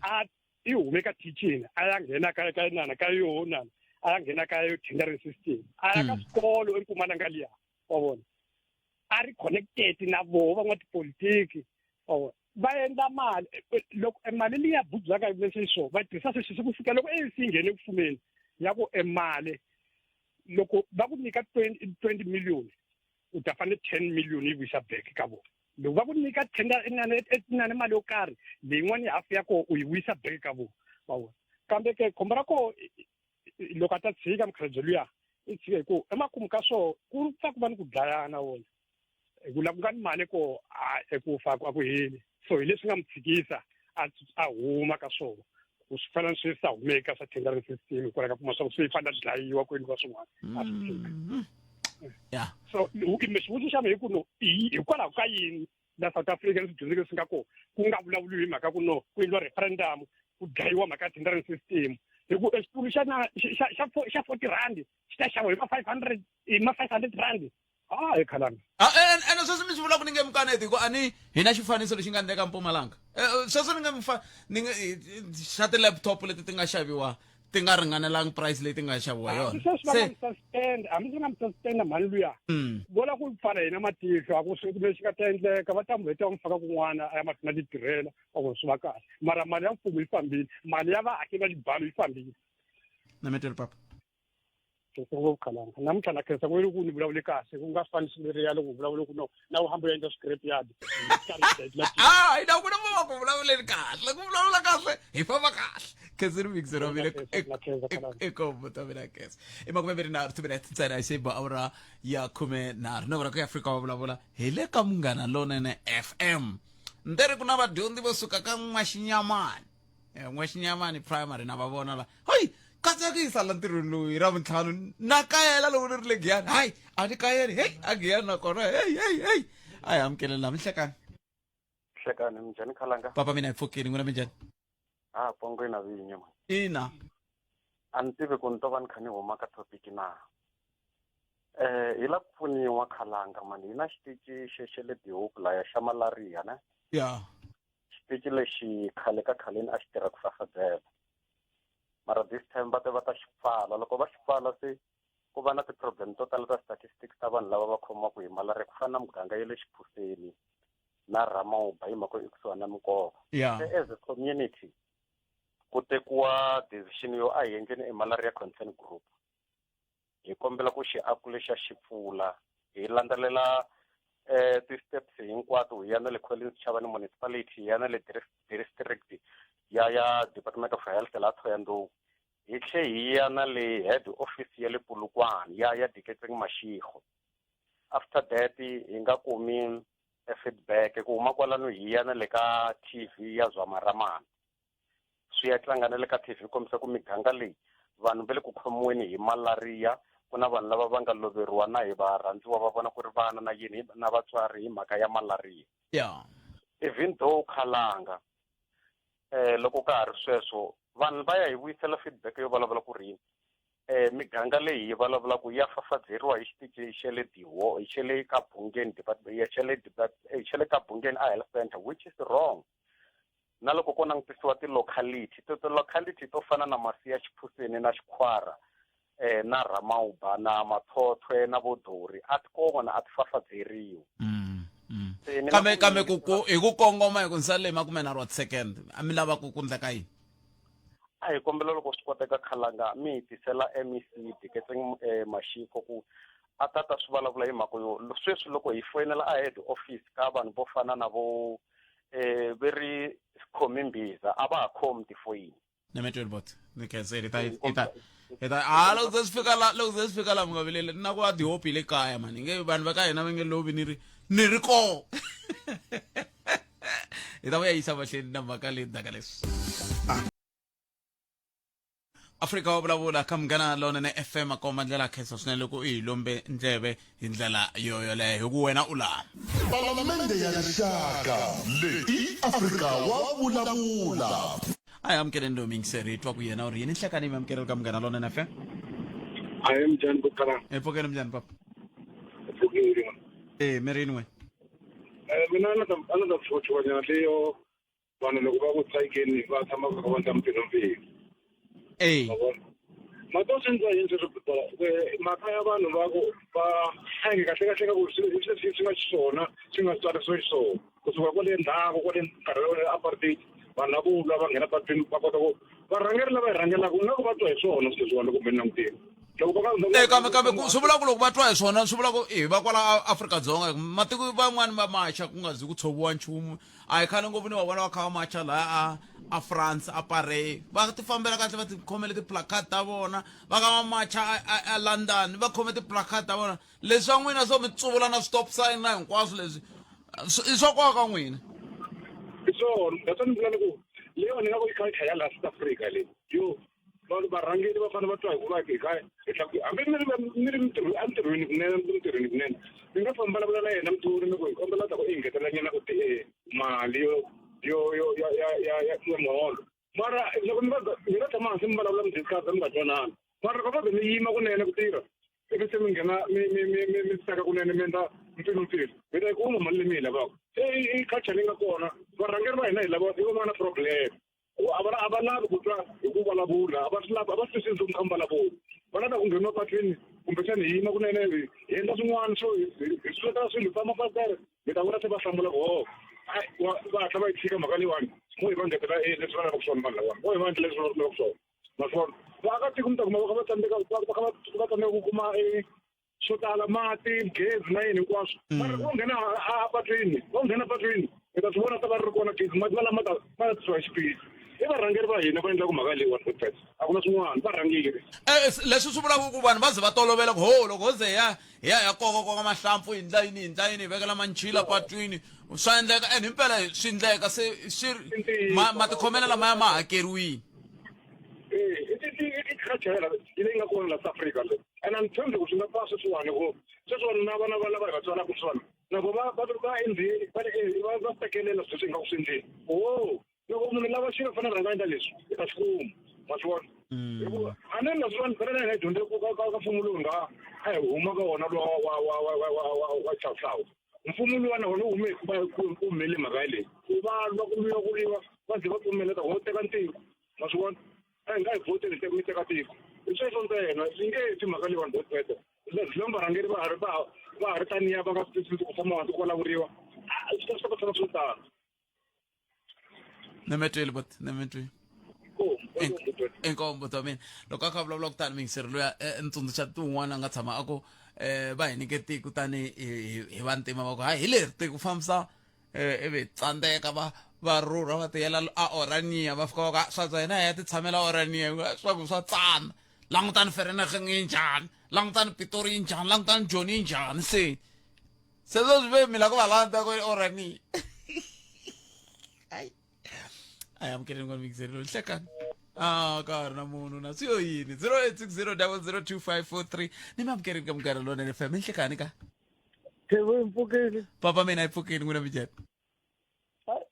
a i hume ka teaching a ya nghena ka ka nana ka yo nana a ya nghena ka yo tendering system a ya ka swikolo eMpumalanga liya wa vona a ri connected na voho van'watipolitiki wa vona va endla mali loko mali liya budzaka leswi swo va tirhisa sweswi ku fika loko ANC yi nghene ku fumeni ya ku emali loko va ku nyika 20 million u ta fanele 10 million yi vuyisa back ka vona loko va ku nyika tender inani mali yo karhi leyin'wana hafu ya kona u yi vuyisa back ka vona va vona kambe ke khombo ra koho loko a ta tshika mukhalabye luya i tshike hi ku emakumu ka swona ku pfa ku va ni ku dlayana wona hi ku la ku nga ni mali ko eku fa a ku heli so hi leswi nga mu tshikisa a huma ka swona ku swi fana ni sweswi a humeki ka swa tendering system hikwalaho ka kuma swa ku swi fanele a dlayiwa ku endliwa swin'wana a swi tshika
mm-hmm.
Yeah. So xivutiso xa mina hi ku no hikwalaho ka yini la South Africa leswi dyondzeke swi nga kona ku nga vulavuriwi hi mhaka ku no ku endliwa referendum ku dlayiwa mhaka ya tendering system hi ku exipulu xa na xa xa xa 40 rand xi ta xava hi ma 500 hi ma 500 rand ah hi khalanga
ah ene sweswi mi swi vula ku ni nge mi kaneti hi ku a ni hi na xifaniso lexi nga endleka Mpumalanga eh, eh, sweswi ni nge mi fa ni nge xa ti-laptop leti ti nga xaviwa ti nga ringanelangi price leyi ti nga xaviwa yona
sweswi va nga mi suspend hambi swi nga mi suspend mhani luya mm. vona ku pfala hina matihlo a ku swi lexi nga ta endleka va ta n'wi heta va n'wi faka kun'wana a ya mahlweni a ti tirhela va ku swi va kahle mara mali ya mfumo yi fambile mali ya vaaki va xibalo yi fambile
na metelo papa
khensa ngopfu khalanga namuntlha na khensa ku ku ni vulavule kahle ku nga fani leriya loko vulavule ku no na u hamba u endla scrap yard
ah ina ku na va ku vulavuleni kahle ku vulavula kahle hi famba kahle khenseni mixer wa mina eka ta mina khensa i makume mbirhi nharhu timinete ntsena hi xi ba awara ya khume nharhu nomboro ku ya Afrika wa vulavula hi le ka Munghana Lonene FM nderi ku na vadyondzi vo suka ka N'waxinyamani Eh, n'waxinyamani primary na va vona la hayi ka tsakisa la ntirhweni lowu hi ravuntlhanu na kayela loko ni ri le giyani hayi a ni kayeli heyi a giyani nakona heyi heyi heyi a hi amukeleni la minhlekani
hlekani minjhani khalanga
papa mina hi pfukile n'wina minjhani
a pongo ina vinyo man
ina
a ni tivi ku ni to va ni kha ni huma ka topic na eh hi la ku pfuniwa khalanga mani hi na xitici xe le Dihoek laya xa malaria ne
ya
Xitici lexi khale ka khaleni a xi tirha ku fafazela. Mara this time va te va ta xi pfala. Loko va xi pfala se ku va na ti-problem to tala ta statistics ta vanhu lava va khomiwaka hi malaria ku fana na muganga ya le Xiphuseni na Ramauba hi mhaka i kusuhani na minkova.
Yeah.
Se as a community ku tekiwa decision yo a hi endleni e malaria concern group hi kombela ku xiako lexa xi pfula hi landzelela eh ti-steps hinkwato hi ya na le Collins Chabane municipality hi ya na le district ya ya department of health laha Thohoyandou hi tlhe hi ya na le head office ya le Polokwane ya ya Diketseng Mashego after that hi nga kumi e feedback ku huma kwalano hi ya na le ka TV ya zwa maramana swi ya tlanga na le ka TV kombisa ku miganga leyi vanhu va le ku khomiweni hi malaria ku na vanhu lava va nga loveriwa na hi varhandziwa va vona ku ri vana na yini na vatswari hi mhaka ya malaria
yeah
even though khalanga eh loko ka ha ri sweswo vanhu va ya hi vuyisela feedback yo vulavula ku ri yini eh miganga leyi yi vulavulaka ya fafazeriwa hi xitichi xa le diwo hi xa le ka Bungeni department ya xa le xa le ka Bungeni a health center which is wrong na loko ko langutisiwa ti-locality to ti-locality to fana na Masiya Xiphuseni na Xikhwara eh na Ramauba na Mathothwe na Vodori a ti kona a ti fafazeriwi Se ni na
kambe
ku
kambe ku ku hi ku kongoma hi ku ndzi sale makumenharhu wa ti-second a mi lava ku ku ndleka yini
a hi kombela loko swi koteka khalanga mi hi tisela MEC Diketseng eh, Mashiko ku a ta ta swi vulavula hi mhaka yo sweswi loko hi foyinela a head office ka vanhu vo fana na vo eh ve ri khomi mbhiza a va ha khomi tifoyini
ni mi tweli bot ni khenseli i ta i ta i ta a loko se swi fika la loko se swi fika la mi nga vileli na ku va tihopi hi le kaya mani nge vanhu va ka hina va nge lovi ni ri ni ri koo hi ta vuya yisa mahlweni na mhaka leyi ndzhaka leswi Afrika wa vulavula ka Munghana Lonene FM a komba ndlela khensa swinene loko u hi lombe ndleve hi ndlela yo yoleyo hi ku wena u laha
Palamende ya Rixaka leyi i Afrika wa vulavula.
A hi amukeleni loyi muyingiseri hi twa ku yena u ri yini nhlekani mi amukeleli ka Munghana Lonene FM.
Ahee minjhani ku tala?
Hi pfukeni minjhani papa?
Hi pfukile.
Eh mi ri yini n'we?
Eh mina a ni ta a ni ta tshutshuka leyo vanhu loko va ku tshayikeni va tshama va kha va endla mpfilumpfilu
e
mhaka swi endliwa yini sweswo butala mhaka ya vanhu va ku va a nge kahle kahle ka ku swilo leswi swi nga xiswona swi nga tswarisiwe xiswona kusuka kwale ndzhaku kwale nkarhi wa apartheid vanhu lavo lwa va nghena patwini va kota ku varhangeri lava hi rhangelaka ingaku va twa hi swona swilo leswiwani loko mi langutile loko va
nga kambe kambe swi vula ku loko va twa hi swona swi vula ku i va kwala Afrika-Dzonga matiko van'wani va macha ku nga zi ku tshoviwa nchumu a hi khale ngopfu ni va vona va kha va macha laya a a France a Paris va ti fambela kahle va ti khomele ti-placard ta vona va ka va macha a London va khome ti-placard ta vona leswi swa n'wina swo mi tsuvula na stop sign na hinkwaswo leswi i swa koka ka n'wina
hi swona that's why ni vula ni ku leyiwani nga ku yi culture ya laha South Africa leyi yo vanhu varhangeri va fanele va twa hi ku va hi ka hi tlakuke hambi mi ri mi ri entirhweni kunene mi ri entirhweni kunene mi nga famba vulavula na yena muthori mi ku hi kombela ta ku i ngetela nyana ku mali yo yo yo ya ya ya ya ya muholo mara loko mi va mi nga tshama hansi mi vulavula mi discuss mi nga twanani mara loko va ze mi yima kunene ku tirha ivi se mi nghena mi mi mi mi mi tsaka kunene mi endla mpfilumpfilu mi ta yi kuma mali leyi mi yi lavaka se i culture leyi nga kona varhangeri va hina hi lava hi va na problem ku a va a va lavi ku twa hi ku vulavula a va swi lavi a va swi twisisi loko mi kha mi vulavula va lava ku ngheniwa patwini kumbexana hi yima kunene hi hi endla swin'wana swo hi hi swi letela swilo hi famba fasitere hi ta vona se va hlamula ku ho va hatla va yi tshika mhaka leyiwani mo hi va ngetela e leswi va lavaka swona vanhu lavawani mo hi va endla leswi va lavaka swona naswona vaakatiko mi ta kuma va kha va tsandzeka va kha va tsandzeka ku kuma e swo tala mati gezi na yini hinkwaswo mm. mara vo nghena apatwini vo nghena patwini hi ta swi vona ta va ri kona gezi mati malama ta ma ta tisiwa hi xipidi i varhangeri va hina va endlaku mhaka leyiwani godfes a ku na swin'wana varhangeri
eh, leswi swi vulaka ku vanhu va ze va tolovela ku ho loko ho ze hi ya hi ya hi ya kokakoka mahlampfu hi ndla yini hi ndla yini hi vekela manchila patwini swa endleka and himpela swi endleka se swi matikhomelo lamaya ma hakeriwile
i culture leyi nga kona la South Africa leyi and a ni tshembi ku swi nga pfa sweswiwani ku sweswiwani na vana va lava hi va tswalaka sweswiwani na vo va va va endli va va va tekelela sweswi hi nga ku swi endleni o loko munhu lava xilo fanele rhanga endla leswi i ta xi kuma ma swi vona hikuva a ni na swivani fanele hi nga dyondze ku ka ka mfumo lowu nga a hi huma ka wona lowa wa wa wa wa wa wa wa xihlawuhlawu mfumo luwa na wona wu hume hikuva ku humelele mhaka yaleyi ku va lwa ku lwiwa ku lwiwa va ze va pfumela ta ho teka ntiko ma swi vona a hi nga hi vhoteli hi mi teka tiko hi sweswo ntsena yi nge fi mhaka leyi vanhu vo tete leswi varhangeri va ha ri va va ha ri taniya va nga swi twisisi ku tshama hansi ku vulavuriwa swi ta swi ta tshama swi tano.
Ni mi twile bot, ni mi twile. Inkombo ta mina loko a kha a vulavula kutani muyingiseri luya eh, ni tsundzuxa tin'wana a nga tshama a ku um va hi nyike tiko tani hi vantima va ku hayi hi leri tiko fambisa um ivi hi tsandzeka va va rhurha va tiyela a orania va fika va ku ah, swa hina hi ya ti tshamela orania swa ku swa tsana langutani ferenegeng yi njhani langutani pitori yi njhani langutani joni yi njhani se se sweswi ve mi la ku va landza ku orania ayi a hi amukeleni n'wana mixeri loyi hlekani a ka ha ri na munhu na swi yo yini 0860 002543 ni mi amukeleni ka munghana lonene fm i nhlekani ka
Thevo hi mpfukile
papa mina yi pfukile n'wina minjhani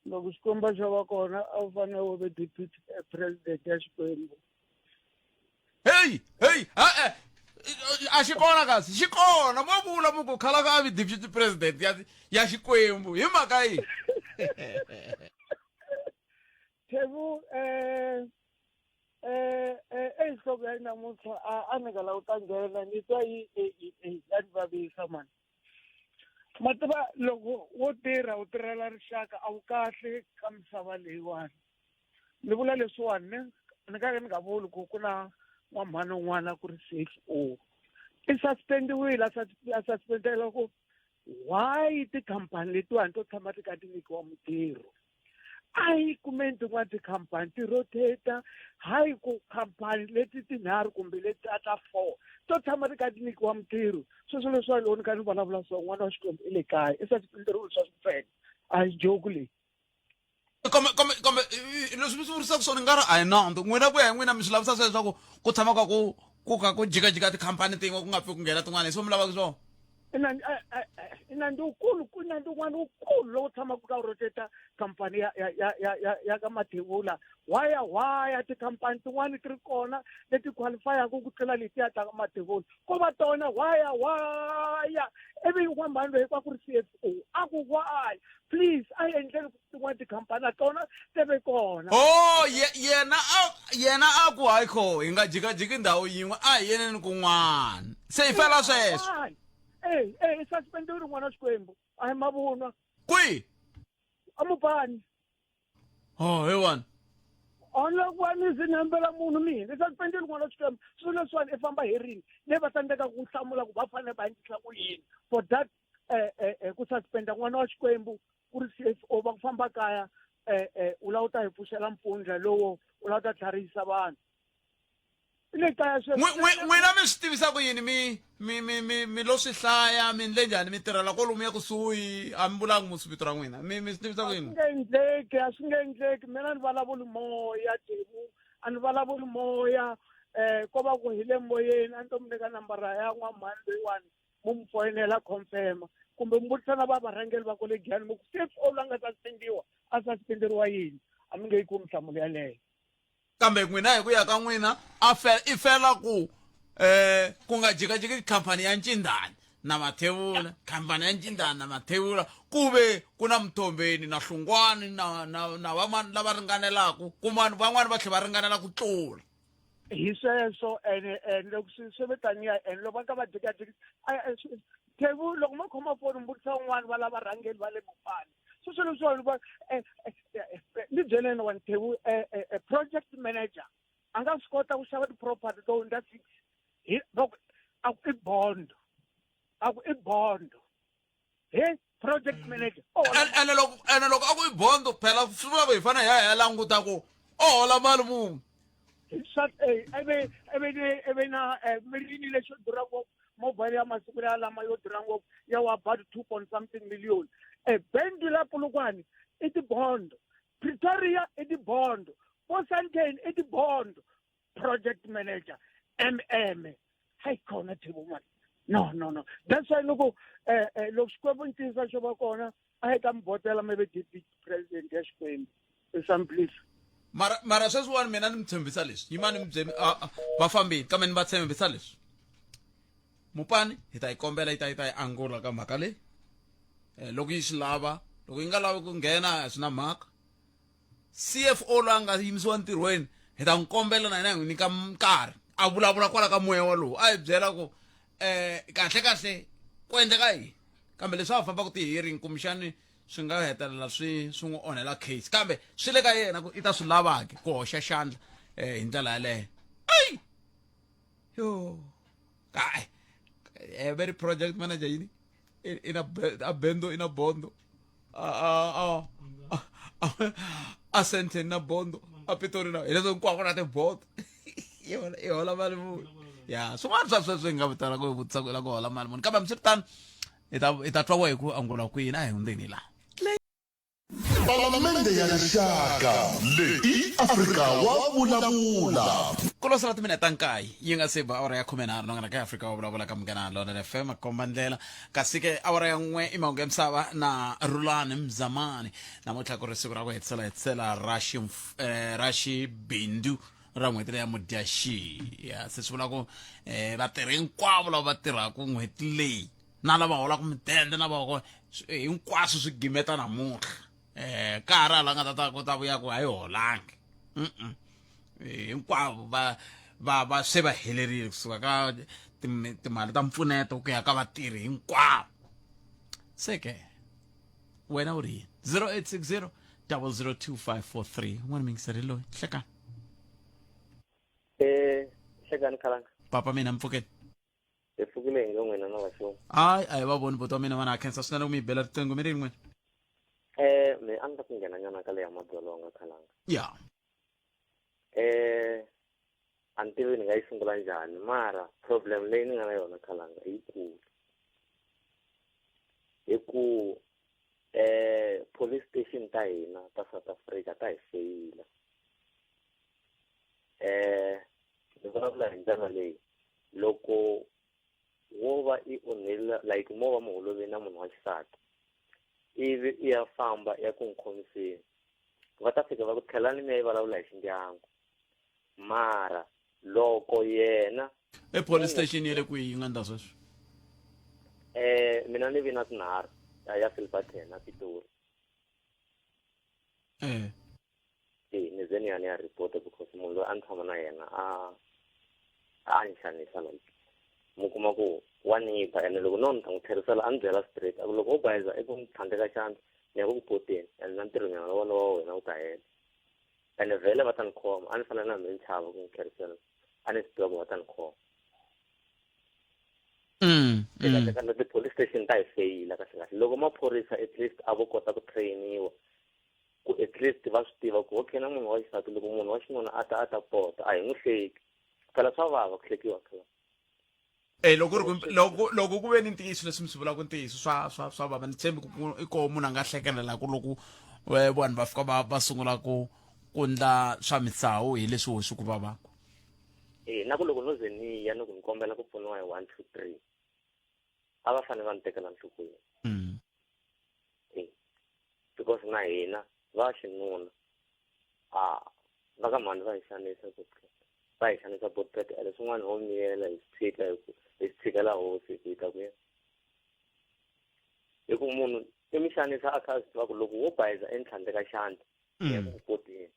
loko xikwembu xo va kona a wu fanele u ve deputy president ya xikwembu
heyi heyi e-e a xi kona kasi xi kona mo vula mu ku khala ka a vi deputy president ya ya xikwembu hi mhaka yi
Thevu eh eh eh ehloko ya namuntlha a a ni nga lava ku ta nghena ni twa yi ya ni vavisa mani ma tiva loko wo tirha u tirhela rixaka a wu kahle ka misava leyiwani ni vula leswiwani ne ni ka ni nga vuli ku ku na n'wamhani un'wana ku ri C_F_O i suspendiwile a suspendela ku why tikhampani letiwani to tshama ti kha ti nyikiwa mintirho a yi kumeni tin'wana tikhampani ti rotate hayi ku khampani leti tinharhu kumbe leti ta four to tshama ti kha ti nyikiwa mintirho sweswo leswiwani loko ni kha ni vulavula swo n'wana wa xikwembu i le kaya i ntirho swa swipfene a hi joke leyi
kambe kambe kambe leswi mi swi vurisaka swona nga ri a hi nandzu n'wina ku ya hi n'wina mi swi lavisa swa leswaku ku tshama ka ku ku ka ku jikajika tikhampani tin'we ku nga pfi ku nghena tin'wana hi swo mi lavaka swona
ina i nandzu wukulu ku nandzu wun'wana wukulu lowu tshamaka ka rotate khampani ya ya ya ya ya ya ka mathevula waya waya tikhampani tin'wani ti ri kona leti qualifyaka ku tlula letiya ta ka mathevula ko va tona waya waya ivi n'wamhani loyi kwa ku ri C F O a ku why please a hi endleni tin'wana tikhampani na tona ti ve kona
oh yena a yena a ku hayi kho hi nga jikajiki ndhawu yin'we a hi yeneni kun'wana se hi fela sweswo
e e i suspend-iwile n'wana wa xikwembu a hi mavunwa
kwihi
a mupani
oh hi wani
onle ku va ni zi ni hembela munhu mina i suspendile n'wana wa xikwembu swilo leswiwani i famba hi rini leyi va tsandzekaka ku hlamula ku va fanele va endlisa ku yini for that eh, eh, eh, ku suspenda n'wana wa xikwembu ku ri C_F_O va ku famba kaya eh, u lava u ta hi pfuxela mpfundla lowo u lava u ta tlharihisa vanhu le kaya
n'wina mi swi tivisa ku yini mi mi mi mi mi lo swi hlaya mi ndle njhani mi tirhela kwalomuya kusuhi a mi vulanga musi vito ra n'wina mi mi swi tivisa ku yini
swi nge endleki a swi nge endleki mina ni vulavuli moya tebu a ni vulavuli moya eh ko va ku hi le moyeni a ni to mi nyika nambara ya n'wamhani loyiwani mu mi foyinela confirma kumbe mi vutisa na va varhangeri va kwale giyani mi ku CFO la nga suspendiwa a suspenderiwa yini a mi nge yi kumi nhlamulo yaleyo
kambe n'wina hi ku ya ka n'wina a fe i fela ku eh ku nga jikajiki khampani ya ncindani na mathevula khampani ya ncindani na mathevula ku ve ku na mthombeni na hlungwani na na na vamani lava ringanelaka kumani van'wani va tlhela va ringanela ku tlula
hi sweswo ene ene loko swi swi vitaniya ene loko va ka va jikajiki thevu loko mo khoma foni mi vutisa un'wana va lava rhangeli va le mopani sweswo leswiwani va eh, eh, eh, ni byeleni wa thevu project manager a nga swi kota ku xava ti-property to hundza six hi va ku a ku i bond a ku i bond he project manager
ene loko ene loko a ku i bond phela swi vula ku hi fanele hi ya hi ya languta ku o hola mali muni
swa eve eve eve na mirini lexo durha ngopfu mobile ya masiku ya lama yo durha ngopfu ya wa about two point something million e bendi la polokwane i tibondo pretoria i tibondo Bosanteni i tibondo project manager mm hayi khona thivo mani no no no that's why loko eh, eh, loko xikwembu ntiyiso xo va kona a hi ta mi vhotela mi ve deputy president ya xikwembu please
mara mara sweswiwani mina ni mi tshembisa leswi yimani mi byemi va fambile kambe ni va tshembisa leswi mupani hi ta yi kombela yi ta yi ta yi angula ka mhaka leyi eh, loko yi swi lava loko yi nga lavi ku nghena a swi na mhaka CFO loyi a nga yimisiwa ntirhweni hi ta n'wi kombela na yena hi n'wi nyika nkarhi a vulavula kwala ka moya walowo a hi byela ku um kahle kahle ku endleka yini kambe leswi a fambaka ti-hearing kumbexani swi nga hetelela swi swi n'wi onhela case kambe swi le ka yena ku i ta swi lava-ke ku hoxa xandla um hi ndlela yaleyo eyi yo kae eh, very project manager yini ina a bendo ina bondo a a a a senten na bondo a pitori na hileswo hinkwako na tibondo i hola mali muni ya swin'wana swa sweswo hi nga vitana ku vutisa ku i la ku hola mali muni kambe hambiswiritano hi ta hi ta twa wehe ku angula kwini a hi hundzeni laha
Palamende ya Rixaka leyi i Afrika wa vulavula.
Ku lo sala timinete ta nkaye yi nga se ba awara ya khumenharhu nongana ka Afrika wa vulavula ka Munghana Lonene FM komba ndlela kasi ke awara ya n'we i mahungu ya misava na Rulani Mzamani namuntlha ku ri siku ra ku hetisela hetisela ra xi eh, ra xibindzu ra n'hweti leya mudyaxihi ya se swi vula ku eh, vatirhi hinkwavo lava va tirhaka n'hweti leyi na lava holaka mudende na va hinkwaswo swi gimeta namuntlha um ka ha ri hala nga ta ta kota vuya ku a yi holangi mm hinkwavo va va va se va helerile kusuka ka timali ta mpfuneto ku ya ka vatirhi hinkwavo se ke wena u ri yini 0860 002543 n'wana mingiseri loyi hlekani
eh hlekani khalanga
papa mina mpfukeni
hi pfukile hi ngo n'wina na vaxungu
hayi a hi va voni buti wa mina vana ha khensa swinene ku mi yi bela riqingho mi ri yin'wini
eh me a ni ta ku nghena nyana ka leya madzolonga khalanga
ya
eh a ni tivi ni nga yi sungula njhani mara problem leyi ni nga na yona khalanga i yikulu hi ku eh police station ta hina ta South Africa ta hi feyila eh ni vulavula hi ndlela leyi loko wo va i onhela like mo va mi holovile na munhu wa xisati ivi i ya famba i ya ku n'wi khomiseni va ta fika va ku tlhelani mi ya yi vulavula hi xindyangu mara loko yena
e police station ya le kwihi yi nga ndla sweswo
eh mina ni vi na tinharhu ya Silverton na Pitori
eh
e ni ze ni ya ni ya report because munhu loyi a ni tshama na yena a a ni xanisa like mi kuma ku wa ni ba ene loko no ni ta n'wi tlherisela a ni byela straight a ku loko wo bayiza i ku ni tlhandleka xandla ni ya ku ku poteni and na ntirho nyana wolowo wa wena wu ta hela ene vhele va ta ni khoma a ni fanele na mhe ni chava ku n'wi tlherisela a ni swi tiva ku va ta ni khoma kahle kahle ti-police station ta hi feyila kahle kahle loko maphorisa at least a vo kota ku trainiwa ku at least va swi tiva ku okay na munhu wa xisati loko munhu wa xinuna a ta a ta pota a hi n'wi hleki phela swa vava ku hlekiwa phela
Eh loko ri loko loko ku ve ni ntiyiso leswi mi swi vulaka ntiyiso swa swa swa vava ni tshembi ku i koho munhu a nga hlekelelaka loko eh, vanhu va fika va va sungula ku ku ndla swa misawu hi leswi hosi ku vavaka
eh na ku loko no ze ni ya ni ku ni kombela ku pfuniwa hi 1 2 3 a va fanele va ni tekela nhlokweni
mm.
Eh, because na hina va xinuna a va ka mhani va hi xanisa ku va hi xanisa botpet ene swin'wana ho miyela hi swi tshika hi ku hi swi tshikela hosi hi ku yi ta ku yena hi ku munhu i mi xanisa a kha a swi tiva ku loko wo bayiza i ni tlhandleka xandla ni ya ku ku poteni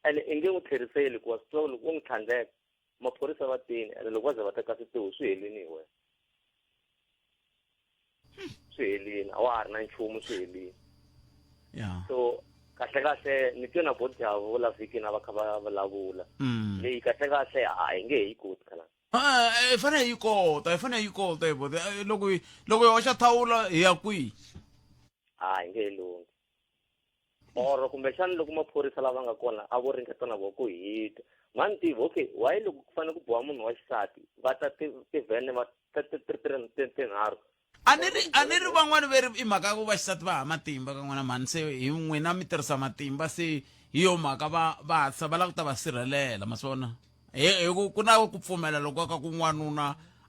ene i nge n'wi tlheriseli hikuva swi tiva ku loko wo n'wi tlhandleka maphorisa va tini ene loko va ze va teka switiho swi helini hi wena swi helini a wa ha ri na nchumu swi helini
yeah.
so kahle kahle ni twe na bodjavo la vhikini a va kha va vulavula
mm.
leyi kahle kahle a hi nge he yi koti khala
ah, eh, hi fanele yi kota hi fanele yi kota hi bote eh, loko loko hi hoxa thawula hi ya kwihi
a hi nge he lunghi or kumbexana loko maphorisa lava nga kona a vo ringeta na vona ku hita mani tivi okay why loko ku fanele ku boha munhu wa xisati va ta tivhene va tinharhu
a ni ri a ni ri van'wani ve ri i mhaka ya ku vaxisati va ha matimba ka n'wana mhani se hi n'wina mi tirhisa matimba se hi yo mhaka va va hatlisa va lava ku ta va sirhelela ma swi vona hi hi ku ku na ku pfumela loko ka ku n'wanuna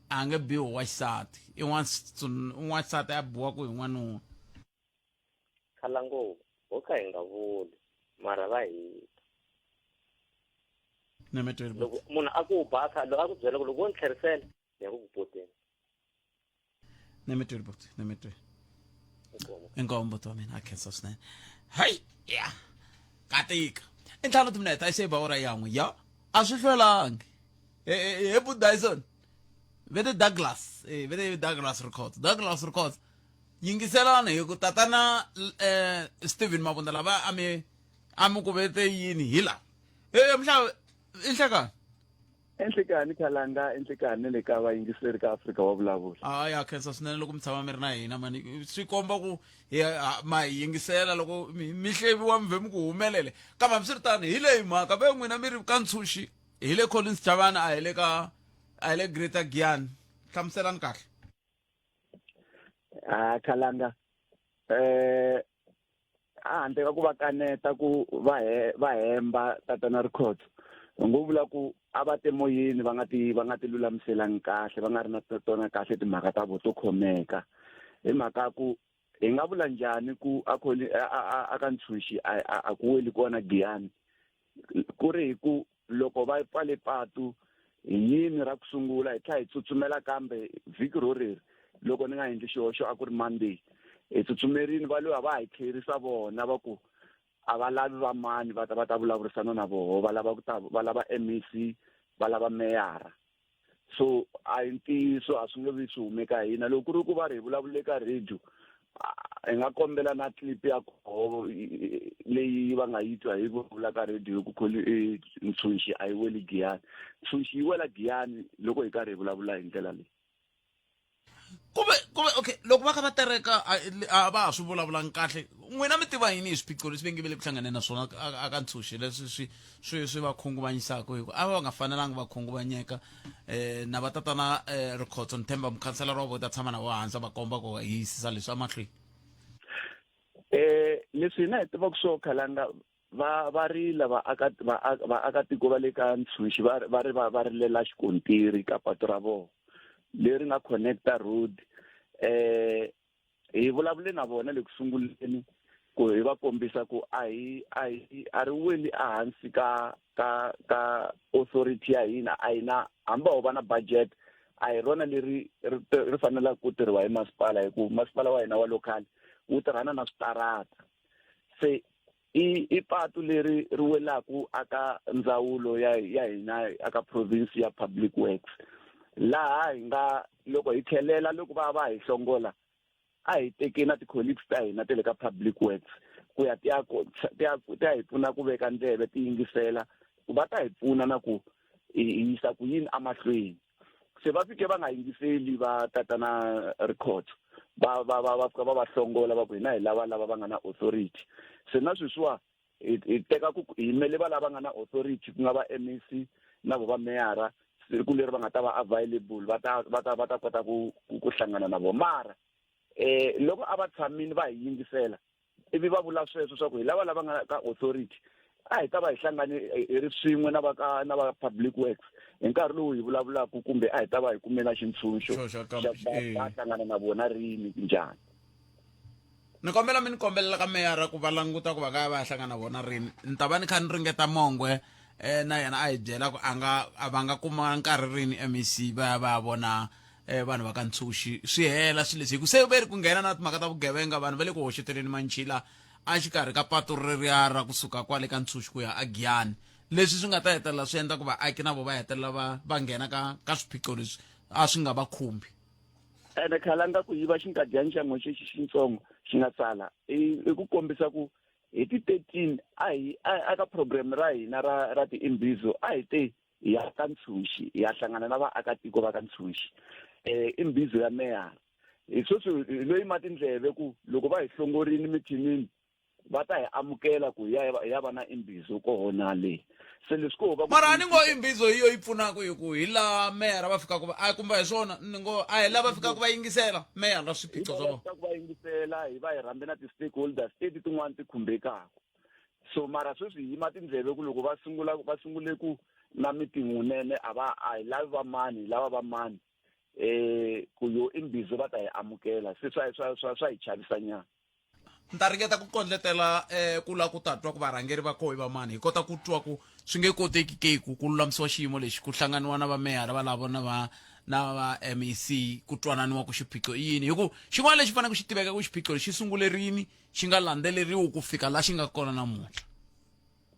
a nge biwi wa xisati i n'wansati a biwaku hi n'wanuna
Khala ngopfu ho ka hi nga vuli mara va hita loko munhu a ku ba kha loko a ku byela ku loko wo ni tlherisela ni ya ku ku poteni
nemetweli buti nemetweli inkomo buti wa mina a khensa swinene hayi ya katika i ntlhanu timinete a yi se ba ora yan'we ya a swi hlwelangi he bu dyson ve te douglas ve te douglas records douglas records. Yingiselani hi ku tatana eh, Steven Mabunda lava a mi a mi ku vete yini hi la. Eh mhlava i nhlekani.
Enhlekani Khalanga, enhlekani na le ka vayingiseri ka Afrika wa vulavula.
Hayi ha khensa swinene loko mi tshama mi ri na hina mani swi komba ku hi ma hi yingisela loko mi hleviwa mi vhe mi ku humelele kambe hambiswiritano hi leyi mhaka ve n'wina mi ri ka ntshunxi hi le Collins Chavani a hi le ka a hi le Greater Giyani hlamuselani kahle
Ah Khalanga eh a handle ka ku va kaneta ku va he va hemba tatana Rikhotso ngo vula ku a va te moyeni va nga ti va nga ti lulamiselangi kahle va nga ri na tona kahle timhaka ta vo to khomeka hi mhaka ku hi nga vula njhani ku a khoni a ka ntshunxi a ku weli kona Giyani ku ri hi ku loko va pfale patu hi yini ra ku sungula hi tlhela hi tsutsumela kambe vhiki ro reri loko ni nga endli xihoxo a ku ri Monday hi tsutsumerini va loyi va hi tlherisa vona va ku a va lavi va mani va ta va ta vulavurisana na voho va lava ku ta va lava MEC va lava meyara so a hi ntiyiso a swi nge vi swi hume ka hina loko ku ri ku va ri hi vulavule ka radio hi nga kombela na clip ya koho leyi va nga yi twa hi vulavula ka radio hi ku kholi e, ntshunxi a yi weli giyani ntshunxi yi wela giyani loko hi karhi hi vulavula hi ndlela leyi
kuve kuve okay loko va kha va tereka a va ha swi vulavulangi kahle n'wina mi tiva yini hi swiphiqo leswi va nge ve le ku hlanganeni na swona a ka ntshunxi leswi swi swi swi va khunguvanyisaka hi ku a va nga fanelanga va khunguvanyeka um na va tatana um rikhotso ni themba mukhanselara wa vo ta tshama na vo hansi va komba ku hi yisisa leswi emahlweni
um leswi hina hi tivaka swo khalanga va va rila vaaka vaakatiko va le ka ntshunxi va va ri va va rilela xikontiri ka patu ra vona leri nga connecta road eh hi vulavule na vona le ku sunguleni ku hi va kombisa ku a hi a hi a ri weli ehansi ka ka ka authority ya hina a hi na hambi ho va na budget a hi rona leri ri fanelaka ku tirhiwa hi masipala hi ku masipala wa hina wa local wu tirhana na switarata se i i patu leri ri welaku aka ndzawulo ya ya hina aka province ya public works laha hi nga loko hi tlhelela loko va va hi hlongola a hi teki na ti-colleagues ta hina ta le ka public works ku ya ti ya ti ya ti ya hi pfuna ku veka ndleve ti yingisela ku va ta hi pfuna na ku hi yisa ku yini emahlweni se va fike va nga yingiseli va tatana Rikhotso va va va va fika va va hlongola va ku hina hi lava lava va nga na authority se na sweswiwa hi hi teka ku hi yimele va lava nga na authority ku nga va MEC na vo va meyara siku leri va nga ta va available va ta va ta va ta kota ku ku hlangana na vona mara eh loko a va tshamini va hi yingisela ivi va vula sweswo swa ku hi lava lava nga ka authority a hi ta va hi hlangane hi ri swin'we na va ka na va public works hi nkarhi lowu hi vulavulaka kumbe a hi ta va hi kumela xintshunxo xa va hlangana na vona rini njhani
ni kombela mi ni kombelela ka meyara ku va languta ku va nga ya va ya hlangana na vona rini ni ta va ni kha ni ringeta mongwe eh na yena a hi byela ku a nga a va nga kuma nkarhi rini MEC va ya va ya vona eh vanhu va ka ntshunxi swi hela swilo leswi hi ku se ve ri ku nghena na timhaka ta vugevenga vanhu va le ku hoxeteleni manchila a xikarhi ka patu reriya ra kusuka kwale ka ntshunxi ku ya agiyani leswi swi nga ta hetelela swi endla ku vaaki na vo va hetelela va va nghena ka ka swiphiqo leswi a swi nga va khumbi
ene khalanga ku yiva xinkadyani xa n'we xexi xintsongo xi nga sala i i ku kombisa ku hi ti 13 a hi a ka program ra hina ra ra ti-imbizo a hi te hi ya ka ntshunxi hi ya hlangana na vaakatiko va ka ntshunxi um i mbizo ya meyara hi sweswi hi lo yima tindleve ku loko va hi hlongorini mithinini va ta hi amukela ku hi ya hi ya va na imbizo koho na le se leswi ko va
mara a ni ngo imbizo hi yo yi pfunaka hi ku hi laha meyara va fikaka va a kumbe hi swona ni ngo a hi lava fikaka va yingisela meyara swiphiqo swa vona
va yingisela hi va hi rhambe na ti-stakeholders teti tin'wana ti khumbekaka so mara sweswi hi yima tindleve ku loko va sungula va sungule ku na meeting wunene a va a hi lavi va mani hi lava va mani eh ku yo imbizo va ta hi amukela se swa swa swa swa hi chavisa nyana
ni ta ringeta ku kondletela eh ku la ku ta twa ku varhangeri va koho i va mani hi kota ku twa ku swi nge koteki ke ku ku lulamisiwa xiyimo lexi ku hlanganiwa na vameyara valavo na va na va MEC ku twananiwa ku xiphiqo i yini hi ku xin'wana lexi faneleke xi tiveka ku xiphiqo lexi xi sungule rini xi nga landzeleriwi ku fika la xi nga kona namuntlha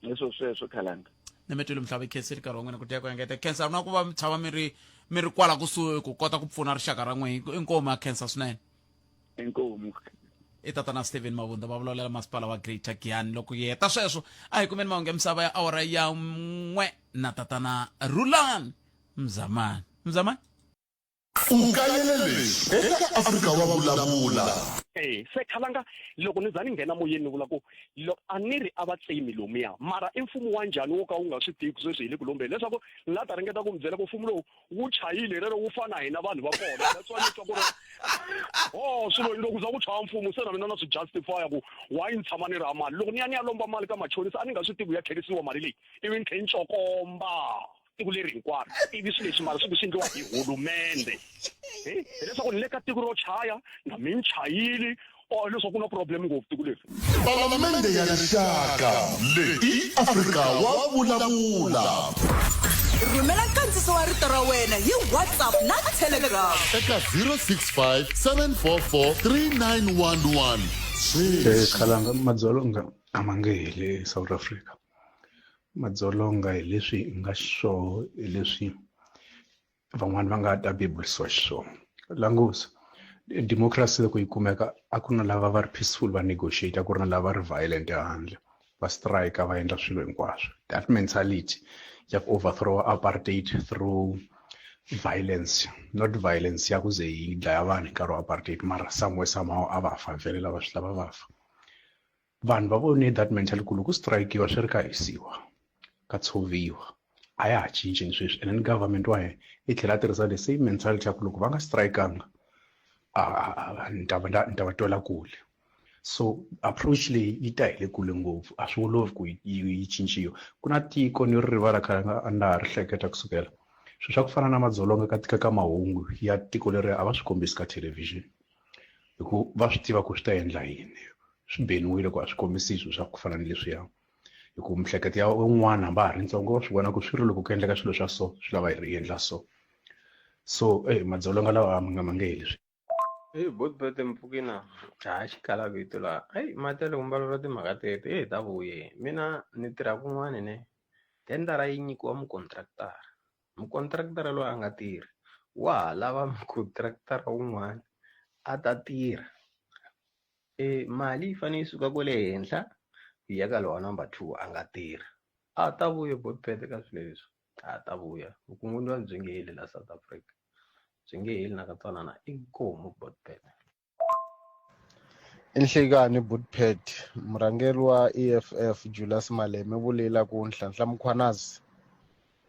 leswo sweswo khalanga
ni mi mhlava khenseli nkarhi wa n'wina ku dya ku engeta khensa na ku va mi tshama mi ri mi ri kwala kusuhi ku kota ku pfuna rixaka ra n'wina inkomu ya khensa swinene
Inkomu.
I tatana Steven Mabunda va vulavulela masipala wa Greater Giyani. Loko hi heta sweswo a hi kumeni mahungu ya misava ya awara ya n'we na tatana Rulani Mzamani. Mzamani?
U kayele leswi eka Afrika wa Vulavula.
E se khalanga loko ni za ni nghena moyeni ni vula ku loko a ni ri a va tsemi lomuya mara i mfumo wa njhani wo ka wu nga swi tivi ku sweswi hi le ku lombeni leswaku ni la ta ringeta ku mi byela ku mfumo lowu wu chayile rero wu fana hina vanhu va kona that's why ni twa ku ri oh swilo loko za ku chaya mfumo se na mina na swi justify ku why ni tshama ni ri ha mali loko ni ya ni ya lomba mali ka machonisa a ni nga swi tivi ku ya tlherisiwa mali leyi ivi ni tlhe ni cokomba tiko leri hinkwaro ivi swilo leswi mara swi ku swi endliwa hi hulumende hileswaku ni le ka tiko ro chaya na mi ni chayile or leswaku ku na problem ngopfu tiko leri
Palamende ya Rixaka leyi i Afrika wa vulavula.
Rhumela nkandziso wa rito ra wena hi WhatsApp na Telegram.
Eka 065 744 3911.
Eh, khalanga madzolonga a ma nge heli eSouth Africa. Madzolonga hi leswi hi nga xiswona hi leswi van'wani va nga ta bebulisiwa xiswona. Langusa democracy loko yi kumeka a ku na lava va ri peaceful va negotiate a ku ri na lava ri violent ehandle va strike va endla swilo hinkwaswo. That mentality ya ku overthrow apartheid through violence not violence ya ku ze yi dlaya vanhu hi nkarhi wa apartheid mara somewhere somehow a va fa vhele lava swi lava va fa. Vanhu va vone that mentality ku loko ku strike-iwa swi ri ka hisiwa ka tshoviwa a ya ha cinci ni sweswi and then government wa hina yi tlhela a tirhisa the same mentality ya ku loko va nga strike-anga a ni ta va ni ta va twela kule so approach leyi yi ta hi le kule ngopfu a swi olovi ku yi cinciwa ku na tiko ni ri rivala khale a na ha ri hleketa kusukela swilo swa ku fana na madzolonga ka tika ka mahungu ya tiko leri a va swi kombisi ka television hi ku va swi tiva ku swi ta endla yini swi beniwile ku a swi kombisi swilo swa ku fana ni leswiya hi ku mihleketo ya un'wana hambi a ha ri ntsongo wa swi vona ku swi ri loko ku endleka swilo swa so swi lava hi ri endla so so e madzolonga lawa a ma nga ma nge heli swi
Eyi botbet mpfukina ha xikala vito laha eyi matele ku mbala timhaka tete eyi ta vuye mina ni tirha kun'wani ne tendara yi nyikiwa mukontraktara mukontraktara loyi a nga tirhi wa ha lava mukontraktara wun'wana a ta tirha e mali yi fanele yi suka kwale henhla yi ya ka lowa number 2 a nga tirhi a ta vuya botbet ka swilo leswi a ta vuya vukungundzwani byi nge heli la South Africa byi nge heli nakatsanana inkomu botbet.
I nhlikani Bootpad, murhangeri wa EFF Julius Malema u vule ku Nhlanhla Mkhwanazi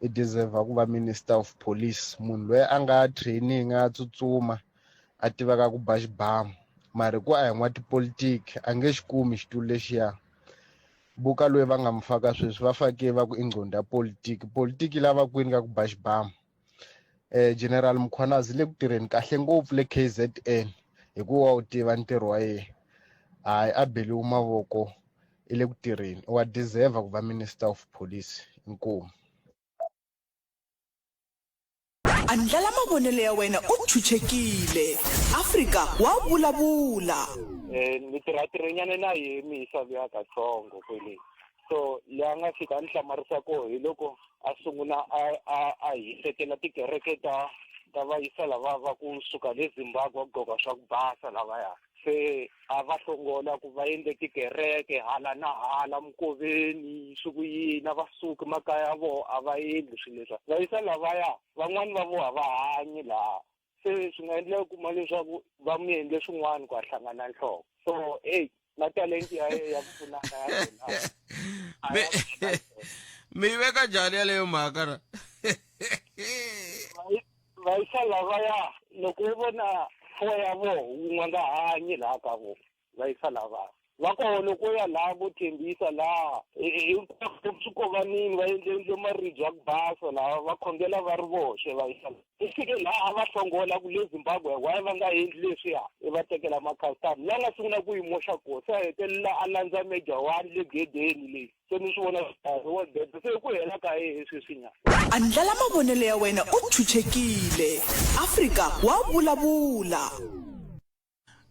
i deserve ku va Minister of Police, munhu loyi a nga training a tsutsuma a tivaka ku ba xibamu mara hi ku a hi n'watipolitiki a nge xi kumi xitulu lexiya. Buka loyi va nga mu faka sweswi va fake va ku i nqondo ya politiki, politiki yi lava kwini ka ku ba xibamu. Eh, General Mkhwanazi le ku tirheni kahle ngopfu le KZN hikuva wu tiva ntirho wa yena hayi a beliwe mavoko i le ku tirheni wa deserve ku va minister of police inkomu
Andlala mavonelo ya wena u chuchekile. Afrika wa vulavula.
Eh, ni tirha tirhenyana na ye misa luya katsongo kwele so leyi a nga fika a ni hlamarisa koho hi loko a sungula a a a hisekela tikereke ta ta vayisa lava va kusuka le Zimbabwe va gqoka swa ku basa lavaya se a va hlongola ku va endle tikereke hala na hala minkoveni swi ku yini a va suki makaya ya voho a va endli swilo leswiya vayisa lavaya van'wani va voho a va hanyi laha se swi nga endleka kuma leswaku va mi endle swin'wana ku a hlangana nhloko so eyi na talenti ya ya ku pfunana ya yena
mi yi veka njhani yaleyo mhaka na
vayisa lavaya loko wo vona fo ya voho wun'we nga hanyi laha ka vona vayisa lavaya va koho loko ya laha vo thembisa laha hinkwaswo swikovanini va endle endle maribye ya ku basa laha va khongela va ri voxe va yisa i fike laha a va hlongola ku le Zimbabwe why va nga endli leswiya i va tekela ma-custom la nga sungula ku yi moxa koho se a hetelela a landza major one le gedeni leyi se ni swi vona wa gede se ku hela ka yehe sweswinyana
Andlala mavonelo ya wena u chuchekile. Afrika wa vulavula.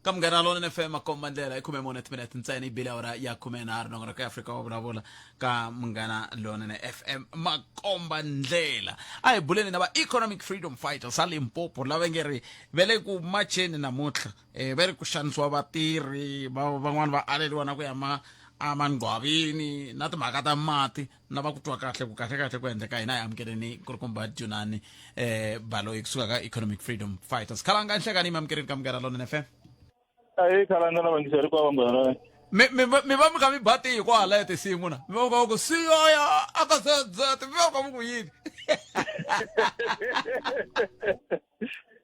Ka Munghana Lonene FM makomba ndlela i 14 timinete ntsena yi bile awara ya 13 nongonoko ya Afrika wa vulavula ka Munghana Lonene FM makomba ndlela. A hi buleni na va Economic Freedom Fighters a Limpopo lava nge ri ve le ku macheni namuntlha eh, va ri ku xanisiwa vatirhi van'wana va aleriwa na ku ya ma emangcwavini na timhaka ta mati na va ku twa kahle ku kahle kahle ku endleka hina hi amukeleni nkulukumba Dyonani Baloyi kusuka ka Economic Freedom Fighters. Khalanga nhlekani mi amukeleni ka Munghana Lonene FM.
Ayi khalanga na vangisa ri kwa vanghana.
Mi mi mi va mi kha mi ba tihi kwahala ya tinsimu na mi va mi kha ku siyoya a ka zedzete mi va mi kha mi ku yini.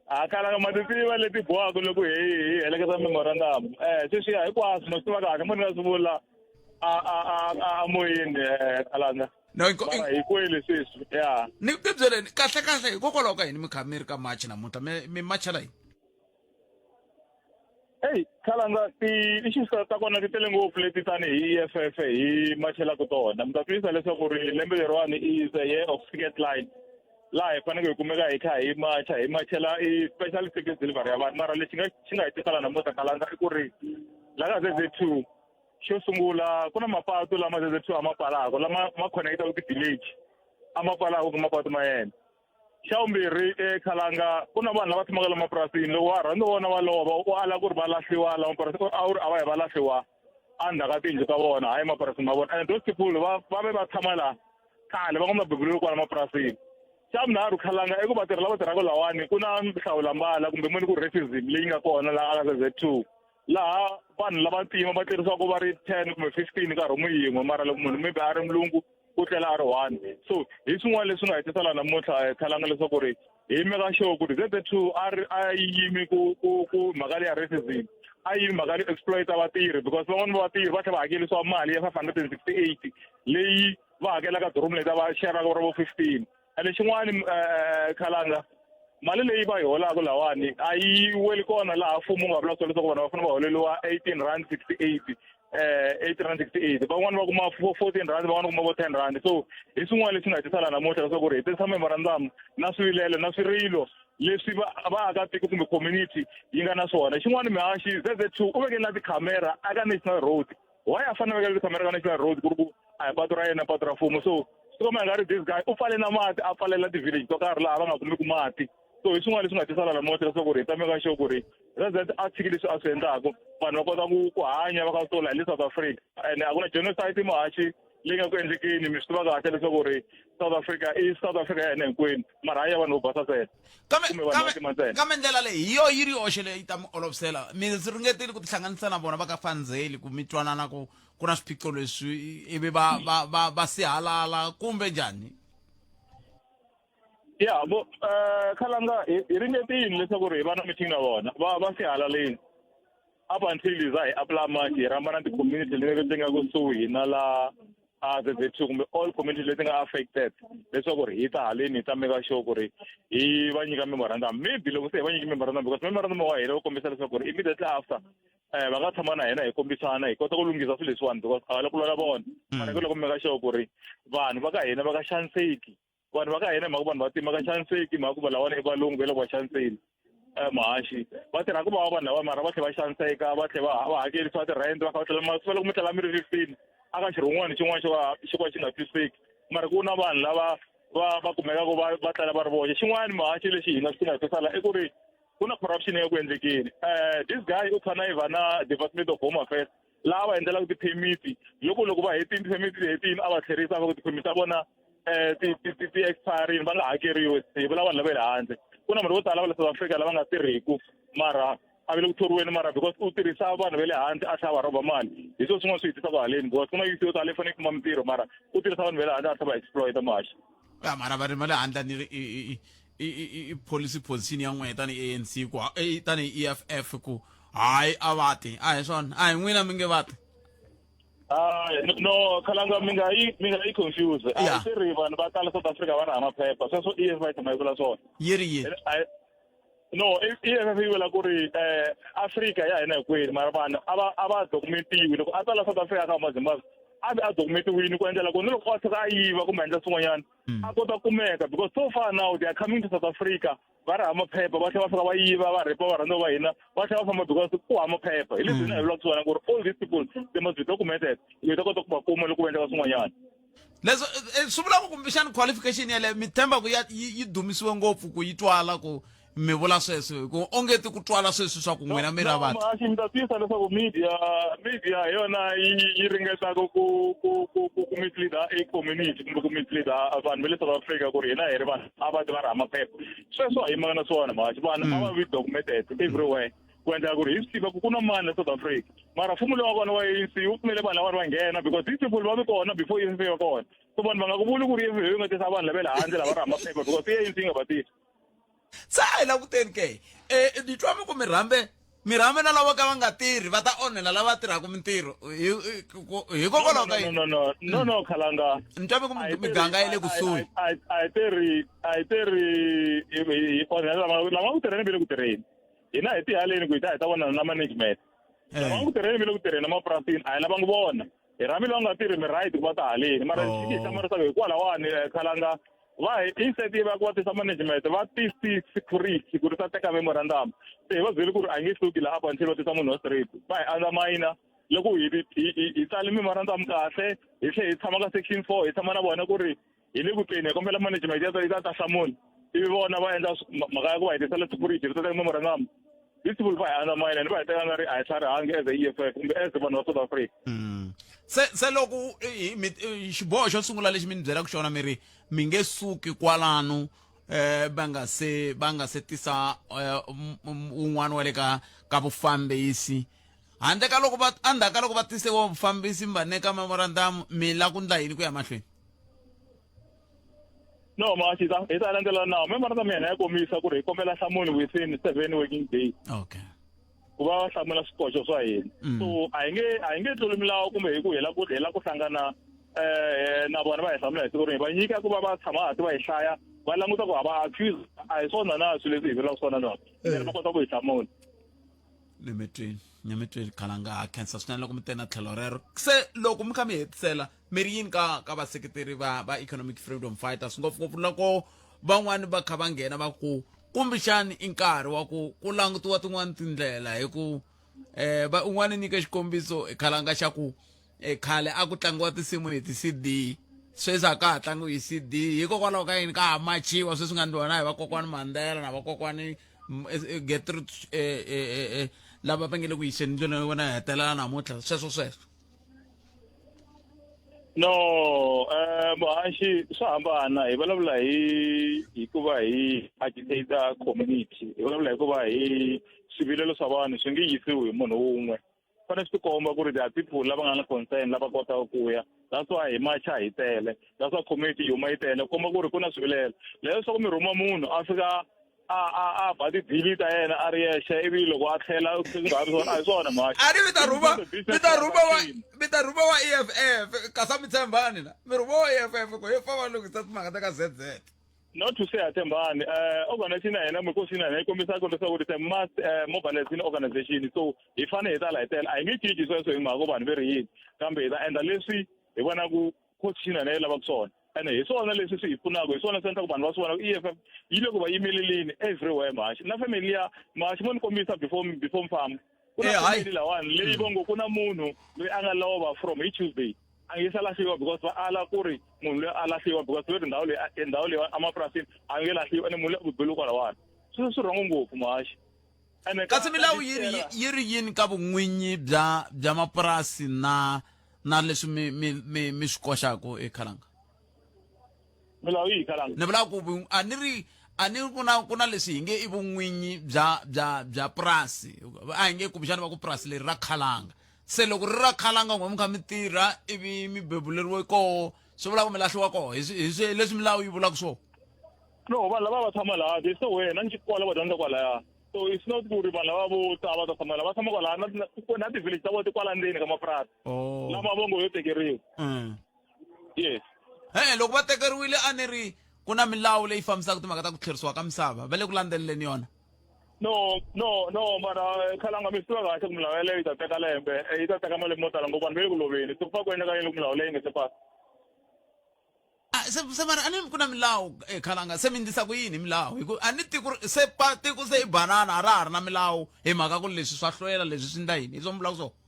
A khalanga ma ti tiva leti bohaka loko hi hi heleketa memorandum sweswiya hinkwaswo ma swi tiva kahle mo ni nga swi vula a a a a moyeni khalanga.
No,
Mara hi kwele sweswi ya.
Ni ti byeleni kahle kahle hikokwalaho ka yini mi kha mi ri ka march namuntlha mi mi machela yini?
Eyi khalanga ti-issues ta kona ti tele ngopfu leti tanihi EFF hi machelaka tona. Mi ta twisisa leswaku ri lembe leriwani is a year of ticket line laha hi faneleke hi kumeka hi kha hi macha hi machela i special service delivery ya vanhu mara lexi nga xi nga hi tisala namuntlha khalanga i ku ri la ka ZZ2 xo sungula ku na mapatu lama ZZ2 a ma pfalaka lama ma connectaka ti-village a ma pfalaka ku mapatu ma yena. Xa vumbirhi eKhalanga ku na vanhu lava tshamaka la mapurasini loko wa rhandza vona va lova u ala ku ri va lahliwa la mapurasini a wu ri a va yi va lahliwa endzhaku ka tiyindlu ta vona hayi mapurasini ma vona and those people va va ve va tshama la khale va nga ma beburiwe kwala mapurasini. Xa vunharhu Khalanga i ku vatirhi lava tirhaka lawani ku na nhlawulambala kumbe muni ku racism leyi nga kona laha ka ZZ2 laha vanhu lava ntima va tlerisiwaka va ri 10 kumbe 15 ka rhomu yin'we mara loko munhu maybe a ri mulungu u tlela a ri one so hi swin'wana leswi nga hi tisa laha namuntlha khalanga leswaku ri hi meka sure ku ri ZZ2 a ri a yi yimi ku ku ku mhaka leya racism a yi yimi mhaka leyo exploita vatirhi because van'wana va vatirhi va tlhela va hakelisiwa mali ya 568 leyi va hakelaka tiroom leti va xeraka va ri vo 15 ene xin'wana khalanga mali leyi va yi holaka lawani a yi weli kona laha mfumo wu nga vula swona leswaku vanhu va fanele va holeliwa 18 rand 68 8 rand 68 van'wani va kuma 14 rand van'wani kuma vo 10 rand so hi swin'wana leswi nga hi tisala namuntlha leswaku ri hi tisa memorandum na swivilelo na swirilo leswi vaakatiko kumbe community yi nga na swona xin'wana mihaxi ZZ2 u vekele na tikhamera aka national road why a fanele vekela tikhamera ka national road ku ri ku a hi patu ra yena patu ra mfumo so swi komba nga ri this guy u pfale na mati a pfalela ti-village to karhi laha va nga kumiki mati so hi swin'wana leswi nga tisala namuntlha leswaku ri hi ta meka sure ku ri ZZ a tshiki leswi a swi endlaku vanhu va kota ku hanya va kha tola hi le South Africa ene a ku na genocide muhaxi leyi nga ku endlekeni mi swi tiva kahle leswaku ri South Africa i South Africa ya hina hinkwenu mara hayi ya vanhu vo basa ntsena kumbe vanhu vantima ntsena.
Kambe ndlela leyi hi yo yi ri yoxe leyi ta mi olovisela mi ringetile ku tihlanganisa na vona va ka fandzeli ku mi twanana ku ku na swiphiqo leswi ivi va va va va sihalala kumbe njhani?
Ya bo khalanga hi ringetile leswaku ri hi va na meeting na vona va va sihalaleni up until hi za hi apply manje hi rhamba na ti-community leti nga kusuhi na la a ZZ2 kumbe all community leti nga affected leswaku ri hi ta haleni hi ta meka sure ku ri hi va nyika memorandum maybe loko se hi va nyiki memorandum because memorandum wa hina wu kombisa leswaku ri immediately after va nga tshama na hina hi kombisana hi kota ku lunghisa swilo leswiwani because a va la ku lwela vona fanekele ku meka sure ku ri vanhu va ka hina va ka xaniseki vanhu va ka hina mhaka vanhu va tima ka xaniseki mhaka ku va lawani i valungu va le ku va xaniseni mahaxi va tirha ku va vanhu lava mara va tlhela va xaniseka va tlhela va hakerisiwa ti-rent va kha va tlhela ma loko mi tlhela mi ri 15 aka xirhun'wana xin'wana xo ka xo ka xi nga twisiseki mara ku na vanhu lava va va kumekaka va va tlala va ri voxe xin'wana mahaxi lexi hina swi nga hi tisala i ku ri ku na corruption ya ku endlekeni this guy u connive na Department of Home Affairs laha va endlelaka ti-permit loko loko va hetini ti-permit ti hetini a va tlherisa va ku ti-permit ta vona ti ti ti ti expirini va nga hakeriwi hi vula vanhu lava le handle ku na vanhu vo tala va le South Africa lava nga tirhiku mara a va le ku thoriweni mara because u tirhisa vanhu va le handle a tlhela va rhoba mali hi swona swin'wana swi hi tisaka haleni because ku na youth yo tala yi fanele yi kuma mintirho mara u tirhisa vanhu va le handle a tlhela va exploita mahaxi.
Ya mara vanhu va le handle ni ri i i i i policy position ya n'wehe tanihi ANC ku tanihi EFF ku hayi a va ti a hi swona a hi n'wina mi nge va ti.
No khalanga mi nga yi mi nga yi confuse a
Yeah.
swi ri vanhu va tala South Africa va ri hava maphepha sweswo EFF va yi tshama yi vula swona
yi ri yini
no EFF yi vula ku ri Afrika ya hina hinkwenu mara vanhu a va a va documentiwi loko a tala South Africa a ka huma Zimbabwe a vi a documentiwini ku endlela ku ni loko a tshuka a yiva kumbe a endla swin'wanyana hmm. a kota ku kumeka because so far now they are coming to south africa va ri hava maphepha va tlhela va fika va yiva va rhepa varhandziwa va hina va tlhela va famba because ku hava maphepha hi leswi hina hi vulaka swona ku ri all these people they must be documented hi ta kota ku va kuma loko va endleka swin'wanyana
leswi eh, swi vula ku kumbexani qualification yeleyo mi tshemba ku ya yi dumisiwe ngopfu ku yi twala ku mi vula sweswo hi ku onge ti ku twala sweswi swa ku n'wina mi ra vanhu
muhaxi mi ta tiyisa leswaku media media hi yona yi yi ringetaka ku ku ku ku ku mislead a community kumbe ku mislead vanhu va le South Africa ku ri hina hi ri vanhu a va ti va ri hava maphepha sweswo a hi yimanga na swona muhaxi vanhu a va vi documented everywhere ku endlela ku ri hi swi tiva ku ku na mani le South Africa mara mfumo lowu wa kona wa ANC wu pfumele vanhu lavawani va nghena because these people va vi kona before ANC va kona so vanhu va nga ku vuli ku ri yi nga tisa vanhu lava le handle lava ri hava maphepha because ANC yi nga va tisi
se a hi languteni ke um ni twa mi ku mi rhambe mi rhambe na lava ka va nga tirhi va ta onhela lava tirhaka mintirho hikokwalaho ka
yini no no no no khalanga
ni twa mi ku miganga ya le kusuhi
a hi tirhi a hi tirhi hi onhela lava lava ku tirheni va le ku tirheni hina hi tihaleni ku hi ta hi ta vonana na management lava ku tirheni va le ku tirheni emapurasini a hi lavangi vona hi rhambi lava nga tirhi mi right ku va ta haleni mara oh. xi hi hlamarisaka hikwalawani eh, khalanga va hi instead va ku va tisa management va tisi security ku ri ta teka memorandum se hi va byele ku ri a nge suki laha up until va tisa munhu wa straight va hi undermine loko hi hi tsale memorandum kahle hi tlhe hi tshama ka section 4 hi tshama na vona ku ri hi le ku teni hi kombela management ya ta yi ta ta hlamula ivi vona va endla mhaka ya ku va hi tisela security ri ta teka memorandum these people va hi undermine and va hi teka nga ri a hi tlharihangi as a EFF kumbe as vanhu va South Africa
mm. se se loko xiboho xo sungula lexi mi ni byelaka xona mi ri mi nge suki kwalano eh va nga se va nga se tisa eh, un'wana wa le ka ka vufambisi handle ka loko va endzhaku ka loko va tise wa vufambisi mi va nyika memorandum mi la ku ndla yini ku ya mahlweni
no mashi ta hi ta landzela nawu memorandum ya hina ya kombisa ku ri hi kombela nhlamulo within seven working days
okay
ku va va hlamula swikoxo swa hina mm. so a hi nge a hi nge tluli milawu kumbe hi ku hi la ku hi la ku hlangana eh na vona va hi hlamula hi siku rin'we va nyika ku va va tshama hansi va hi hlaya va languta ku ha va accuse a hi swona na swilo leswi hi vulaka swona na eh. va kota ku hi hlamula
ni mi twini khalanga ha khensa swinene loko mi te na tlhelo rero se loko mi kha mi hetisela mi ri yini ka ka vaseketeri va va economic freedom fighters ngopfungopfu loko van'wani va kha va nghena va ku kumbexani i nkarhi wa ku ku langutiwa tin'wani tindlela hi ku eh va un'wana nyike xikombiso khalanga xa ku eh, khale a ku tlangiwa tinsimu hi ti-cd sweswi a ka ha tlangiwi hi cd hikokwalaho ka yini ka ha machiwa sweswi nga ndliwa na hi vakokwani mandela na vakokwani eh, eh, Gertrude eh, lava va nge le ku yiseni ndlwini ya vona hetelela namuntlha sweswo sweswo
no um muhaxi swa hambana hi vulavula hi hikuva hi agitate community hi vulavula hikuva hi swivilelo swa vanhu swi nge yisiwi hi munhu wun'we fanele swi tikomba ku ri there are people lava nga na concern lava kotaka ku ya that's why hi macha hi tele that's why community yi huma yi tele komba ku ri ku na swivilelo leswaku mi rhuma munhu a fika a a a ba tidili ta yena a ri yexe ivi loko a tlhela swi nga ri swona a hi swona mhaka
a ri mi ta rhuma mi ta rhuma wa mi ta rhuma wa EFF kasi a mi tshembani na mi rhuma wa EFF ku hi fa va lunghisa timhaka ta ka ZZ
not to say athembani uh, organization ya hina mikosi ya hina yi kombisa ku leswaku it's a mass uh, mobilizing organization so hi fanele hi tala hi tele a hi nge cinci sweswo hi mhaka ku vanhu ve ri yini kambe hi ta endla leswi hi vona ku constitution ya hina yi lavaka swona ene hi swona leswi swi hi pfunaka hi swona swi endlaka vanhu va swi vona ku EFF yi le ku va yimeleleni everywhere mhaxi na family ya mhaxi mo ni kombisa before before mfamba ku na
Eh, hayi.
family lawani leyi va ngo ku na munhu loyi a nga lova from hi Tuesday a nge se lahliwa because va ala ku ri munhu loyi a lahliwa because ve ri ndhawu leyi ndhawu leyi emapurasini a nge lahliwi ene munhu loyi u beliwe kwalawani sweswo swi rhongo ngopfu muhaxi ene
kasi milawu yi ri yi ri yini ka vun'winyi bya bya mapurasi na na leswi mi mi mi mi swi koxaka ekhalanga
milawu yi khalanga
ni vula ku a ni ri a ni ku na ku na leswi hi nge i vun'winyi bya bya bya purasi a hi nge kumbexana va ku purasi leri ra khalanga se loko ri ra khalanga n'we mi kha mi tirha ivi mi bebuleriwe koho swi vula ku mi lahliwa koho hi swi leswi milawu yi vulaka swona
no vanhu lava va tshama laha they so wena ni kwala va dyondza kwalaya so it's not ku ri vanhu lava vo ta va ta tshama laha va tshama kwalaya na na ti-village ta vona ti kwala ndzeni ka mapurasi
oh.
lama vongo yo tekeriwa
mm.
yes
e loko va tekeriwile a ni ri ku na milawu leyi fambisaka timhaka ta ku tlherisiwa ka misava va le ku landzeleleni yona
No, no, no, mara khalanga mi swi tiva kahle ku milawu yaleyo yi ta teka lembe, yi ta teka malembe mo tala ngopfu vanhu va le ku loveni. Se ku fa ku endleka yini loko milawu leyi nga se pasa?
Ah, se se mara a ni ku na milawu eh, khalanga se mi ndlisa ku yini hi milawu hi ku a ni tiko ri- se pa tiko se i banana a ra ha ri na milawu hi mhaka ku leswi swa hlwela leswi swi ndla yini hi swo mi vulaka swona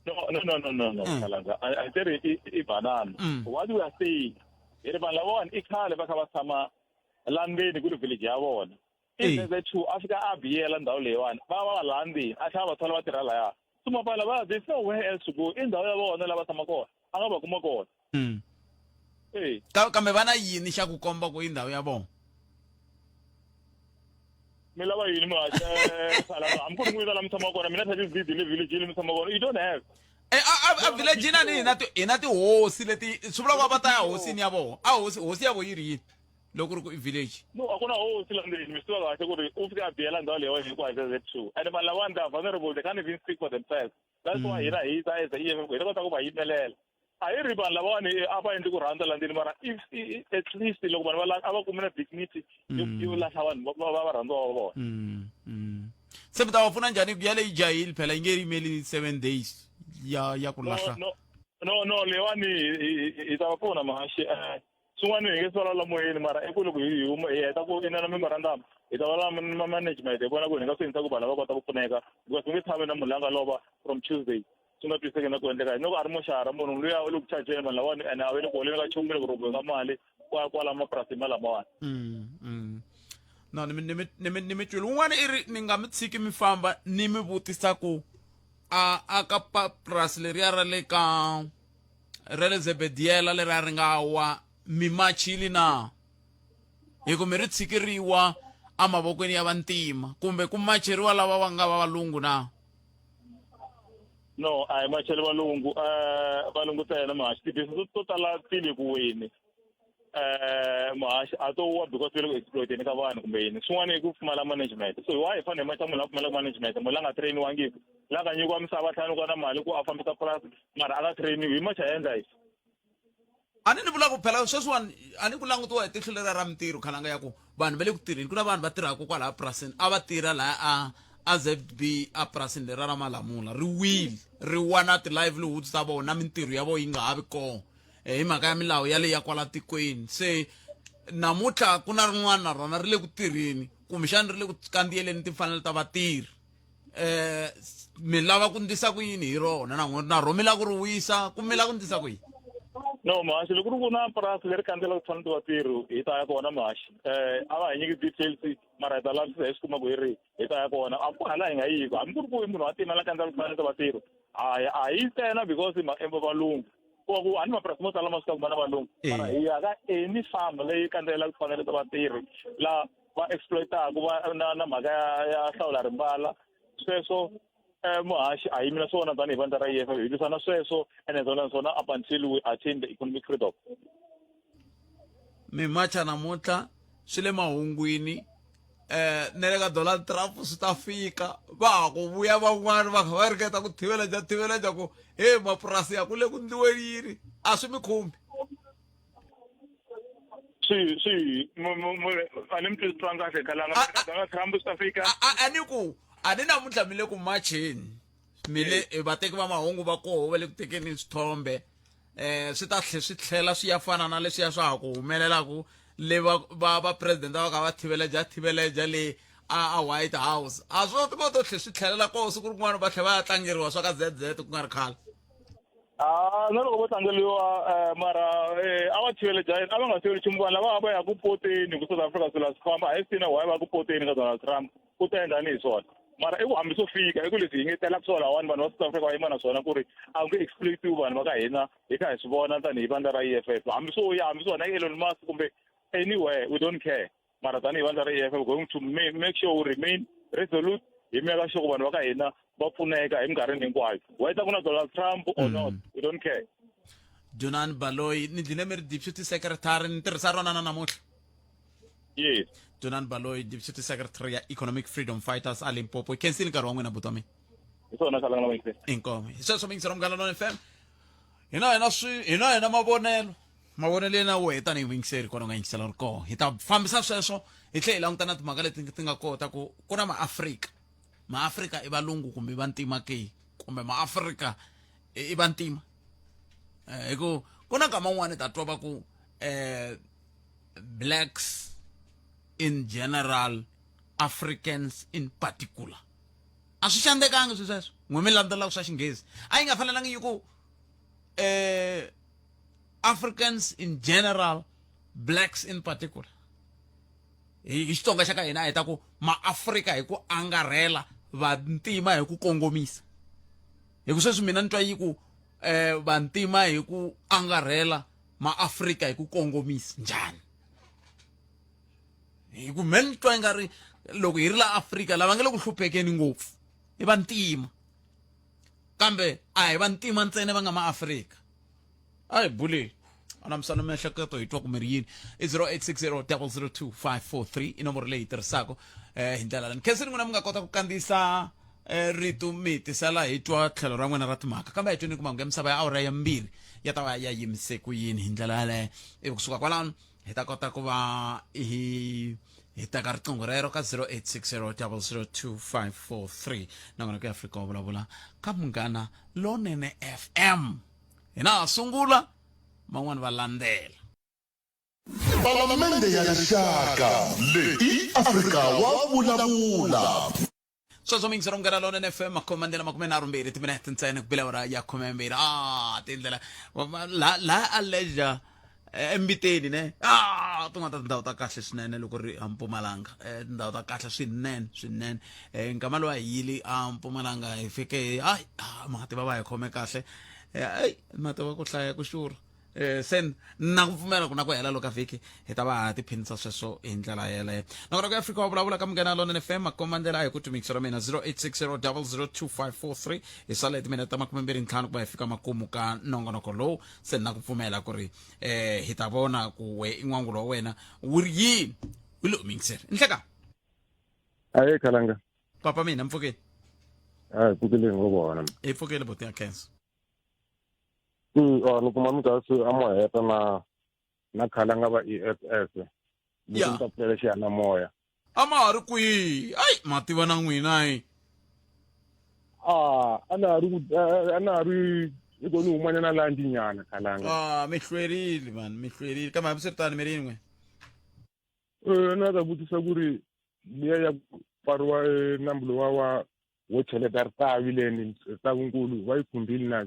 No, no, no, no, no, no, khalanga. A ti ri i banana. What we are saying, hi ri vanhu lavawani i khale va kha va tshama la ndzeni ku ri village ya vona. I ZZ2 a fika a biyela ndhawu leyiwani va va va laha ndzeni a tlhela va thola va tirha laya. So mapala va there's nowhere else to go. I ndhawu ya vona la va tshama kona. A nga va kuma kona. Eh.
Kambe va na yini xa ku komba ku i ndhawu ya vona?
Mi lava yini muhaxi? Hambi ku ri n'wina la mi tshamaka kona, mina title deed le village le mi tshamaka kona, you don't have.
Eh, a village na ni hina ti hina tihosi leti swi vula ku va ta ya hosini ya vona. A hosi hosi ya vo yi ri yini loko ku ri ku i village?
No, a ku na hosi la ndzeni, mi swi tiva kahle ku ri u fika a biyela ndhawu leyiwani hinkwayo ZZ2. And vanhu lavawani they are vulnerable, they can't even speak for themselves. That's why hina hi ta as a EFF hi ta kota ku va yimelela. A hi ri vanhu lavawani a va endli ku rhandza la ndzeni mara if at least loko vanhu va a va kumi na dignity yo lahla vanhu va va rhandziwa va vona.
Se mi ta va pfuna njhani ku yaleyi jahile phela yi nge yimeli 7 days ya ku lahla.
No, no, no, leyiwani hi ta va pfuna mahaxi. Swin'wana hi nge swi vulavula moyeni mara i ku loko hi huma hi heta ku inana memorandum hi ta vulavula na management hi vona ku hi nga swi endlisa ku vanhu va kota ku pfuneka because u nge tshami na munhu la nga lova from Tuesday swi nga twisiseki na ku endleka yini loko a ri moxara munhu luya u le ku chajeni vanhu lavawani ene a va le ku holeni ka nchumu le ku rhobiweni ka mali kwala mapurasini malamawani.
No, ni mi twile un'wana i ri ni nga mi tshiki mi famba ni mi vutisa ku a ka purasi leriya ra le ka ra le Zebediela leri a ri nga wa mi machili na hi ku mi ri tshikiriwa emavokweni ya vantima kumbe ku macheriwa lava va nga va valungu na?
No, a hi macheli valungu, valungu ntsena muhaxi. Tibisi to tala ti le ku weni. Muhaxi a to wa because ve le ku exploiteni ka vanhu kumbe yini. Swin'wana i ku pfumala management. So why hi fanele hi macha munhu la pfumalaka management, munhu la nga trainiwangiki, la nga nyikiwa misava a tlhela a nyikiwa na mali ku a fambisa purasi mara a nga trainiwi, hi macha hi endla yini?
A ni ni vula ku phela sweswiwani a ni ku langutiwa hi tihlo leriya ra mintirho khalanga ya ku vanhu va le ku tirheni ku na vanhu va tirhaka kwalaya purasini a va tirha laya a ZB a purasini leriya ra malamula ri wile ri wa na ti-livelihoods ta vona na mintirho ya vona yi nga ha vi kona hi mhaka ya milawu yaleyi ya kwala tikweni se namuntlha ku na rin'wana na rona ri le ku tirheni kumbexana ri le ku kandziyeleni timfanelo ta vatirhi mi lava ku ndlisa ku yini hi rona na n'wina na rona mi lava ku ri wisa ku mi lava ku ndlisa ku yini?
No muhaxi loko ri ku na purasi leri kandziyelaka timfanelo ta vatirhi hi ta ya kona muhaxi a va hi nyiki details mara hi ta lavisisa hi swi kuma ku hi ri hi ta ya kona a ku hala hi nga yiku hambi ku ri ku i munhu wa ntima la kandziyelaka timfanelo ta vatirhi a a hi ntsena because i valungu ku va ku a ni mapurasi mo tala ma swi tiva ku ma na valungu mara hi ya ka any farm leyi kandziyelaka timfanelo ta vatirhi la va exploitaka va na na mhaka ya hlawula rimbala sweswo muhaxi a yimi na swona tanihi vandla ra EFF hi lwisana sweswo ene naswona swona up until we attain the economic freedom.
Mi macha namuntlha swi le mahungwini na le ka Donald Trump swi ta fika va ha ku vuya van'wani va kha va ringeta ku thiveleja thiveleja ku he mapurasi ya ku le ku ndliweni yini a swi mi khumbi.
Swi swi a ni mi twisisanga kahle khalanga Donald Trump swi ta fika
a ni ku a ni namuntlha mi le ku macheni mi le vateki va mahungu va koho va le ku tekeni swithombe swi ta tlhe swi tlhela swi ya fana na leswiya swa ha ku humelelaku le va va president va kha va thiveleja thiveleja le a White House a swi ko to tlhe swi tlhelela koho siku rin'wana va tlhela va ya tlangeriwa swa ka ZZ ku nga ri khale.
Ah, na loko vo tlangeriwa mara a va thiveleja yini a va nga thiveli nchumu vanhu lava va ya ku poteni ku South Africa swilo a swi famba a hi swi tiva why va ku poteni ka Donald Trump ku ta endla ni hi swona mara i ku hambi swo fika i ku leswi hi nge telaka swona lahawani vanhu va South Africa va yima na swona ku ri a ku nge exploitiwi vanhu va ka hina hi kha hi swi vona tanihi vandla ra EFF hambi swo ya hambi swona i Elon Musk kumbe anywhere we don't care mara tanihi vandla ra EFF we're going to make sure we remain resolute hi meka sure ku vanhu va ka hina va pfuneka hi minkarhini hinkwayo whether ku na Donald Trump or not we don't care.
Dunani Baloyi ni dlile mi ri deputy secretary ni tirhisa rona na namuntlha.
Yes.
Dunani Baloyi deputy secretary ya Economic Freedom Fighters a Limpopo. Hi khensile nkarhi wa n'wina buti wa mina.
Hi swona swa langala mayise.
Inkomu. Hi sweswo mi yingisela Munghana Lonene FM. Hina hina swi hina hina mavonelo. Mavonelo ya wehe tanihi muyingiseri kwala u nga yingisela ri kona. Hi ta fambisa sweswo Hi tlhela hi languta na timhaka leti ti nga kota ku ku na maafrika. Maafrika i valungu kumbe i vantima ke kumbe maafrika i vantima. Eh, hi ku ku na nkama wun'wani ta twa va ku eh blacks in general africans in particular a swi xandekangi swi sweswo n'we mi landzelaka swa xinghezi a yi nga fanelangi yi ku eh africans in general blacks in particular hi xitsonga xa ka hina a hi ta ku maafrika hi ku angarhela vantima hi ku kongomisa hi ku sweswi mina ni twa yi ku eh vantima hi ku angarhela maafrika hi ku kongomisa njhani hi ku me ni twa nga ri loko hi ri la afrika lava nga le ku hluphekeni ngopfu i vantima kambe a hi vantima ntsena va nga maafrika a hi buleni anamisana miehleketo hi twa ku mi ri yini i 0860 002 543 i nomboro leyi tirhisaka eh, hi ndlela leyi khensini n'wina mi nga kota ku kandziyisa eh, rito mi tisela hi twa tlhelo ra n'wina ra timhaka kambe hi tweni ku mahungu ya misava ya awara ya mbirhi ya ta va ya yimise ku yini hi ndlela yaleyo ivi kusuka kwalano hi ta kota ku va hi hi teka riqingho rero ka 0860 002 543 nakona ku ya Afrika wa vulavula ka munghana lonene FM hina ha sungula van'wani va landzela
Palamende ya Rixaka leyi i Afrika wa vulavula.
Sweswo mi yingisela Munghana Lonene FM makhomandlela makumenharhu mbirhi timinete ntsena ku bile awara ya khumembirhi a tindlela la la a leisure embiteni ne a tin'wana ta tindhawu ta kahle swinene loko ri a Mpumalanga tindhawu ta kahle swinene swinene nkama lowu a hi yili a Mpumalanga hi fike hayi mati va va hi khome kahle hayi mati va ku hlaya ku xurha eh sen na ku pfumela ku na ku hela loko vhiki hi ta va ha tiphinisa sweswo hi ndlela yeleyo nakona ku afrika wa vulavula ka munghana lonene fm makomba ndlela a hi ku tumikisa ra mina 0860002543 hi sala hi timinete ta 25 ku va hi fika makumu ka nongonoko lowu se na ku pfumela ku ri eh hi ta vona ku we in'wangulo wa wena wu ri yini wu lo mingisela nhleka
aye khalanga
papa mina mpfukeni
a hi pfukile ngo vona
hi pfukile boti ya khensa
Ah, ni kuma mi karhi swi a mo heta na na khalanga va EFF mi
Ya.
ta pfulela xiyanimoya
a ma ha ri kwihi ayi ma tiva na n'wina yi
a a na ha ri ku a na ha ri hi ko ni humanyana laha ndinyana khalanga
ah mi hlwerile mani mi hlwerile kambe hambiswiritano mi ri yini n'we
Eh, na ta vutisa ku ri liya ya ku pfariwa eh, nambu lowa wa wo cheleta ritavi leni ritavinkulu va yi khumbile na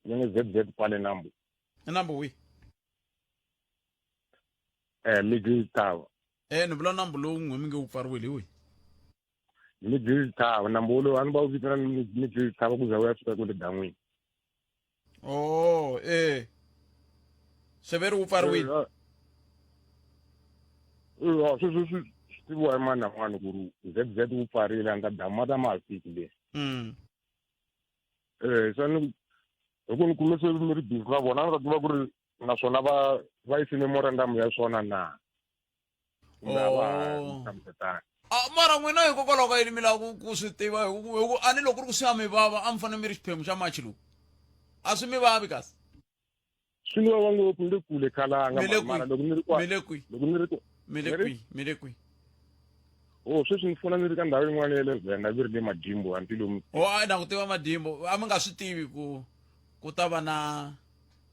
va nge zz pfale nambu
i nambu wihi
eh middle tower
eh ni vula nambu lowu n'we mi nge wu pfariwile hi wihi
middle tower nambu wolowo a ni va wu vitana middle tower ku za wu ya fika kule dan'wini
oh eh se ve ri wu pfariwile
Eh, eh, sweswo swi swi tiviwa hi mani na mani ku ri zz wu pfarile a nga damu ma ta ma ha fiki le Eh, se ni hi ku ni kume se mi ri busy na vona a ni ta tiva ku ri naswona va va yise memorandum ya swona na kumbe a va ha
Oh.
hlamusetanga
Ah, mara n'wina hikokwalaho ka yini mi lava ku ku swi tiva hi ku hi ku a ni loko ku ri ku swi ya mi vava a mi fanele mi ri xiphemu xa machi lowu a swi mi vavi kasi
swi ni vava ngopfu ni le kule khalanga
Mi le
mara
kwihi?
loko ni ri kwa
Mi le kwihi?
loko ni ri kwa
mi le
Ni ri?
kwihi mi le kwihi
oh sweswi ni fona ni ri ka ndhawu yin'wana ya le Venda vi ri le Madimbo hambi lomu
o a na ku tiva madimbo a mi nga swi tivi ku ku ta va na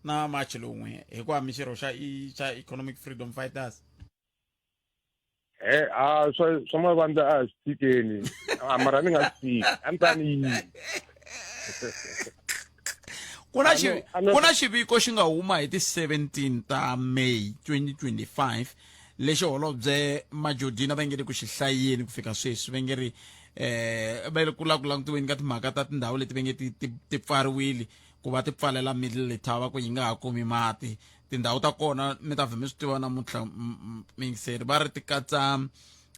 na march lowun'we hikuva mi xirho xa i xa economic freedom fighters
he a swa swa mavandla a hi swi tshikeni a mara ni nga swi tshiki a ni ta ni yimi
ku na xi ku na xiviko xi nga huma hi ti 17 ta May 2025 lexi holobye Majodina va nge le ku xi hlayeni ku fika sweswi va nge ri eh va le ku la ku langutiweni ka timhaka ta tindhawu leti va nge ti ti ti pfariwile ku va ti pfalela middle letava ku yi nga ha kumi mati tindhawu ta kona mi ta vhe mi swi tiva namuntlha miyingiseri va ri ti katsa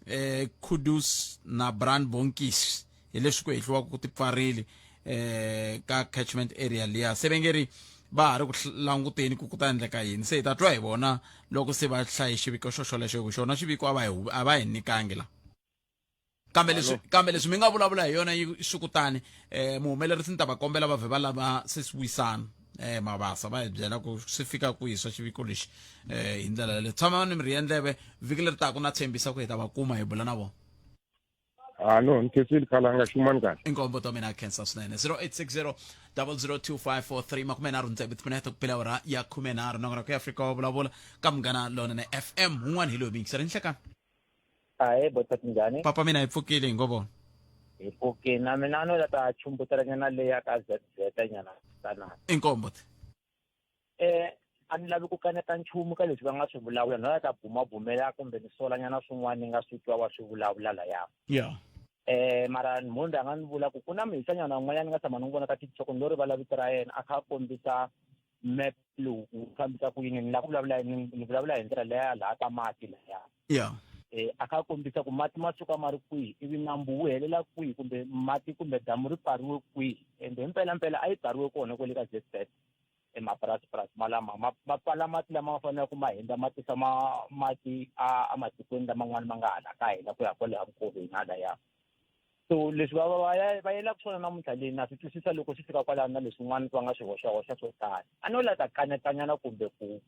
eh Kudus na Brand Bonkis hi leswi ku hehliwaka ku ti pfarile eh ka catchment area liya se va nge ri va ha ri ku languteni ku ku ta endleka yini se hi ta twa hi vona loko se va hlaye xiviko xo xolexo hi ku xona xiviko a va hi a va hi nyikangi la kambe leswi kambe leswi mi nga vulavula hi yona yi swi kutani eh muhumelerisi ni ta va kombela va vhe va lava se swi wisana eh Mabasa va hi byela ku swi fika kwihi swa xiviko lexi eh hi ndlela yaleyo. Tshama ni mi rhiya ndleve vhiki leri taka na tshembisa ku hi ta va kuma hi bula na vona.
Ah no, ni khensile khalanga xumani kahle.
Inkombo ta mina khensa swinene 0860 002543 makumenharhu ntsevu timinete ku pela awara ya khumenharhu nongonoko ya Afrika wa vulavula ka Munghana Lonene FM un'wana hi loyi miyingiseri nhlekani.
Ahee bothat njhani?
Papa mina hi pfukile hi ngo vona.
Hi pfukile na mina no la ta chumbutela nyana leyi ya ka ZZ nyana tanana.
Inkombo.
Eh a ni lavi ku kaneta nchumu ka leswi va nga swi vulavula no la ta bumabumela kumbe ni sola nyana swin'wana ni nga swi twa wa swi vulavula laya.
Yeah.
Eh mara munhu a nga ni vula ku ku na muhisanyana un'wanyana ni nga tshama ni n'wi vona ka TikTok ni lo rivala vito ra yena a kha a kombisa map lowu wu fambisa ku yini ni lava ku vulavula ni vulavula hi ndlela leya laha ka mati laya.
Yeah.
Eh a kha kombisa ku mati ma suka ma ri kwihi ivi nambu wu helela kwihi kumbe mati kumbe damu ri pfariwe kwihi ende himpela mpela a yi pfariwe kona kwale ka ZZ emapurasipurasi malama ma ma pfala mati lama ma faneleke ma hundza ma tisa ma mati a ematikweni laman'wana ma nga hala ka hina ku ya kwale nkoveni halaya so leswi va va ya va yelaka swona namuntlha leyi na swi twisisa loko swi fika kwalano na leswin'wana va nga swi hoxahoxa swo tala a no la ta kanetanyana kumbe ku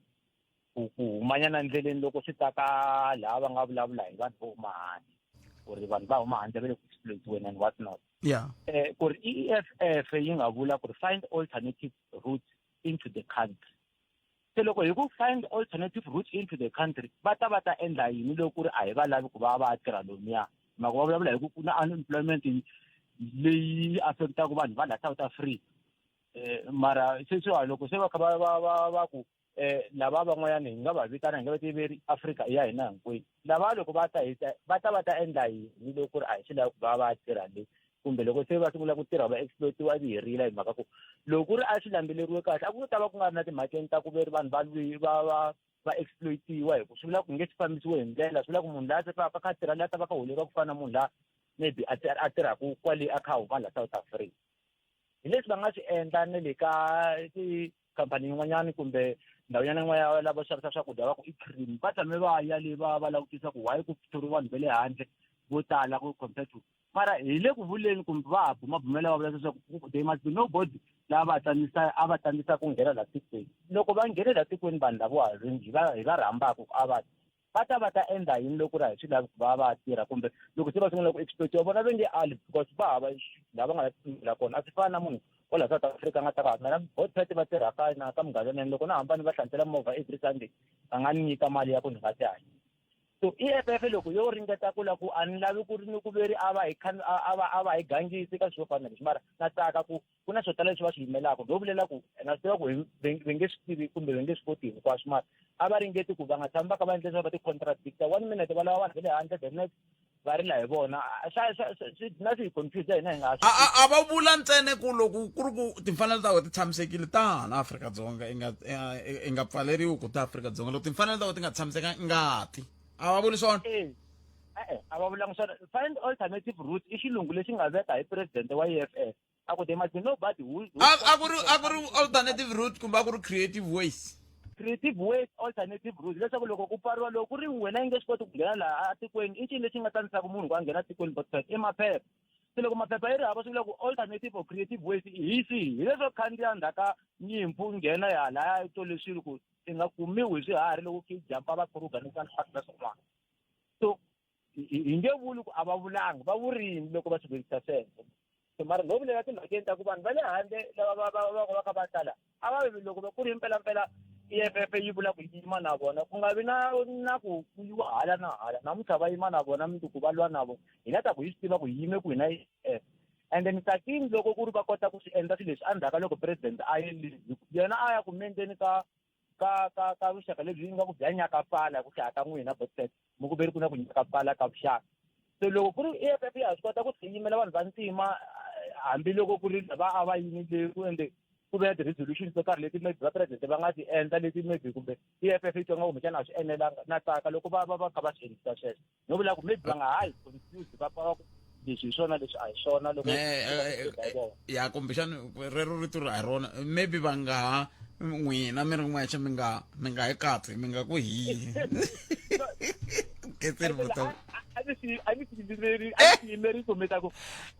ku ku humanyana endleleni loko swi ta ka laha va nga vulavula hi vanhu vo huma handle ku ri vanhu va huma handle va le ku exploitiweni and what not
yeah
eh ku ri EFF yi nga vula ku ri find alternative routes into the country se loko hi ku find alternative routes into the country va ta va ta endla yini loko ku ri a hi va lavi ku va va tirha lomuya mhaka va vulavula hi ku ku na unemployment leyi affectaka vanhu va la South Africa eh mara sweswiwa loko se va kha va va va va ku eh lava van'wanyana hi nga va vitana hi nga va tiveri Afrika i ya hina hinkwenu lava loko va ta hi ta va ta va ta endla yini loko ku ri a hi swi lavi ku va va tirha le kumbe loko se va sungula ku tirha va exploitiwa ivi hi rila hi mhaka ku loko ku ri a swi landzeleriwe kahle a ku ta va ku nga ri na timhakeni ta ku ve ri vanhu va lwi va va va exploitiwa hi ku swi vula ku nge swi fambisiwe hi ndlela swi vula ku munhu laha se va kha a tirha laha ta va kha holeriwa ku fana na munhu laha maybe a a tirhaka kwale a kha a huma la South Africa hi leswi va nga swi endla na le ka tikhampani yin'wanyana kumbe ndhawunyana yin'wana ya lavo xavisa swakudya va ku i cream va tshame va ya le va va langutisa ku why ku thoriwa vanhu va le handle vo tala ku compared to mara hi le ku vuleni kumbe va ha bumabumela va vula leswaku there must be nobody lava va tsanisa a va tsanisa ku nghena la tikweni loko va nghene la tikweni vanhu lavo hi va hi va rhambaka ku a va va ta va ta endla yini loko ri a hi swi lavi ku va va tirha kumbe loko se va sungula ku exploitiwa vona va nge ali because va hava laha va nga la pfumela kona a swi fani na munhu wa laha South Africa a nga ta va mina botpet va tirhaka na ka munghana lonene loko na hamba ni va hlantswela movha every Sunday va nga ni nyika mali ya ku ni nga ti hanyisa so EFF loko yo ringeta ku la ku a ni lavi ku ri ni ku veri a va hi a va a va hi gangisi ka swilo swo fana na leswi mara na tsaka ku ku na swo tala leswi va swi yimelaka no vulela ku na swi tiva ku va nge swi tivi kumbe va nge swi koti hinkwaswo mara a va ringeti ku va nga tshami va kha va endla leswaku va ti-contradicta one minute va lava vanhu va le handle the next va rila hi vona swi na swi hi confuse hina hi nga
a va vula ntsena ku loko ku ri ku timfanelo ta wena ti tshamisekile tana Afrika-Dzonga i nga i nga pfaleriwi ku ta Afrika-Dzonga loko timfanelo ta wena ti nga tshamisekanga ngati a va vuli swona
e-e a va vulanga swona find alternative route i xilungu lexi nga veka hi president wa EFF a ku there must be nobody who, who
a ku ri a ku ri alternative route kumbe a ku ri creative ways
creative ways alternative route leswaku loko ku pfariwa loko ku ri wena yi nge swi koti ku nghena laha atikweni i ncini lexi nga tsanisaka munhu ku a nghena tikweni but i maphepha se loko maphepha yi ri hava swi vula ku alternative or creative ways hi swihi hileswo khandziya ndzhaka nyimpfu nghena ya laya tole swilo ku i nga kumiwi hi swiharhi loko khe jampa va kruger ni na swin'wana so hi nge vuli ku a va vulanga va vurini loko va swi vekisa sweswo so mara no vulela timhakeni ta ku vanhu va le handle lava va va va va kha va tala a va vi loko va ku ri mpelampela EFF yi vula ku yima na vona ku nga vi na na ku ku yiwa hala na hala namuntlha va yima na vona mundzuku va lwa na vona hi nga ta ku hi swi tiva ku hi yime kwihi na EFF and then tsakini loko ku ri va kota ku swi endla swilo leswi endzhaku ka loko president a ye yena a ya ku mendeni ka ka ka ka vuxaka lebyi nga ku bya nyakapfala hi ku hlaya ka n'wina botset mi ku veri ku na ku nyakapfala ka vuxaka se loko ku ri EFF ya ha swi kota ku yimela vanhu va ntima hambiloko ku ri va a va yimile ku ende ku ve na ti-resolution to karhi leti maybe va president va nga ti endla leti maybe kumbe EFF yi twa nga kumbexana a swi enelanga na tsaka loko va va va kha va swi endlisa sweswo no vula ku maybe va nga ha yi confuse va pfa va ku leswi hi swona leswi a hi swona loko
ya kumbexana rero rito ri a hi rona maybe va nga ha n'wina mi ri n'wexe mi nga mi nga hi katsi mi nga ku hi
a a ni swi a ni swi yimeri a ni swi yimeri ku mi ta ku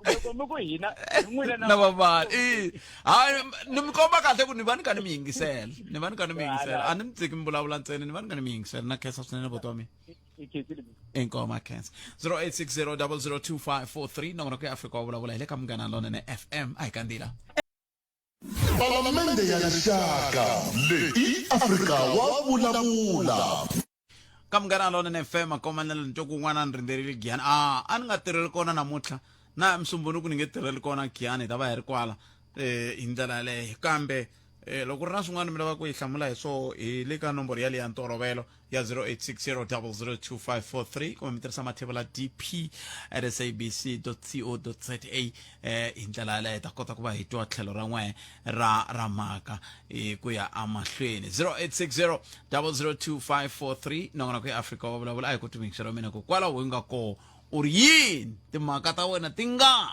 loko mi ku hina hi n'wina
na vavali i hayi ni mi komba kahle ku ni va ni ka ni mi yingisela ni va ni ka ni mi yingisela a ni mi tsiki mi vulavula ntsena ni va ni ka ni mi yingisela na khensa swinene buti wa mina inkomo khensa 0860 002543 nongonoko ya afrika wa vulavula hi le ka munghana lonene fm a hi kandzila
Palamende ya Rixaka leyi i Afrika wa vulavula.
Ka Munghana Lonene FM a komanela ni twa ku un'wana a ni rindzerile Giyani a a ni nga tirheli kona namuntlha na Musumbhunuku ni nge tirheli kona Giyani hi ta va hi ri kwala eh hi ndlela yaleyo kambe eh loko ku ri na swin'wana mi lava ku yi hlamula hi swo hi le ka nomboro yaleyo ya ntolovelo ya 0860002543 kumbe mi tirhisa mathevula dp at sabc co za eh hi ndlela yaleyo hi ta kota ku va hi twa tlhelo ra n'we ra ra mhaka eh, ku ya amahlweni 0860 002543 nongonoko ya afrika wa vulavula a hi ku timixelo wa mina ku kwalaho hi nga koho u ri yini timhaka ta wena ti ngani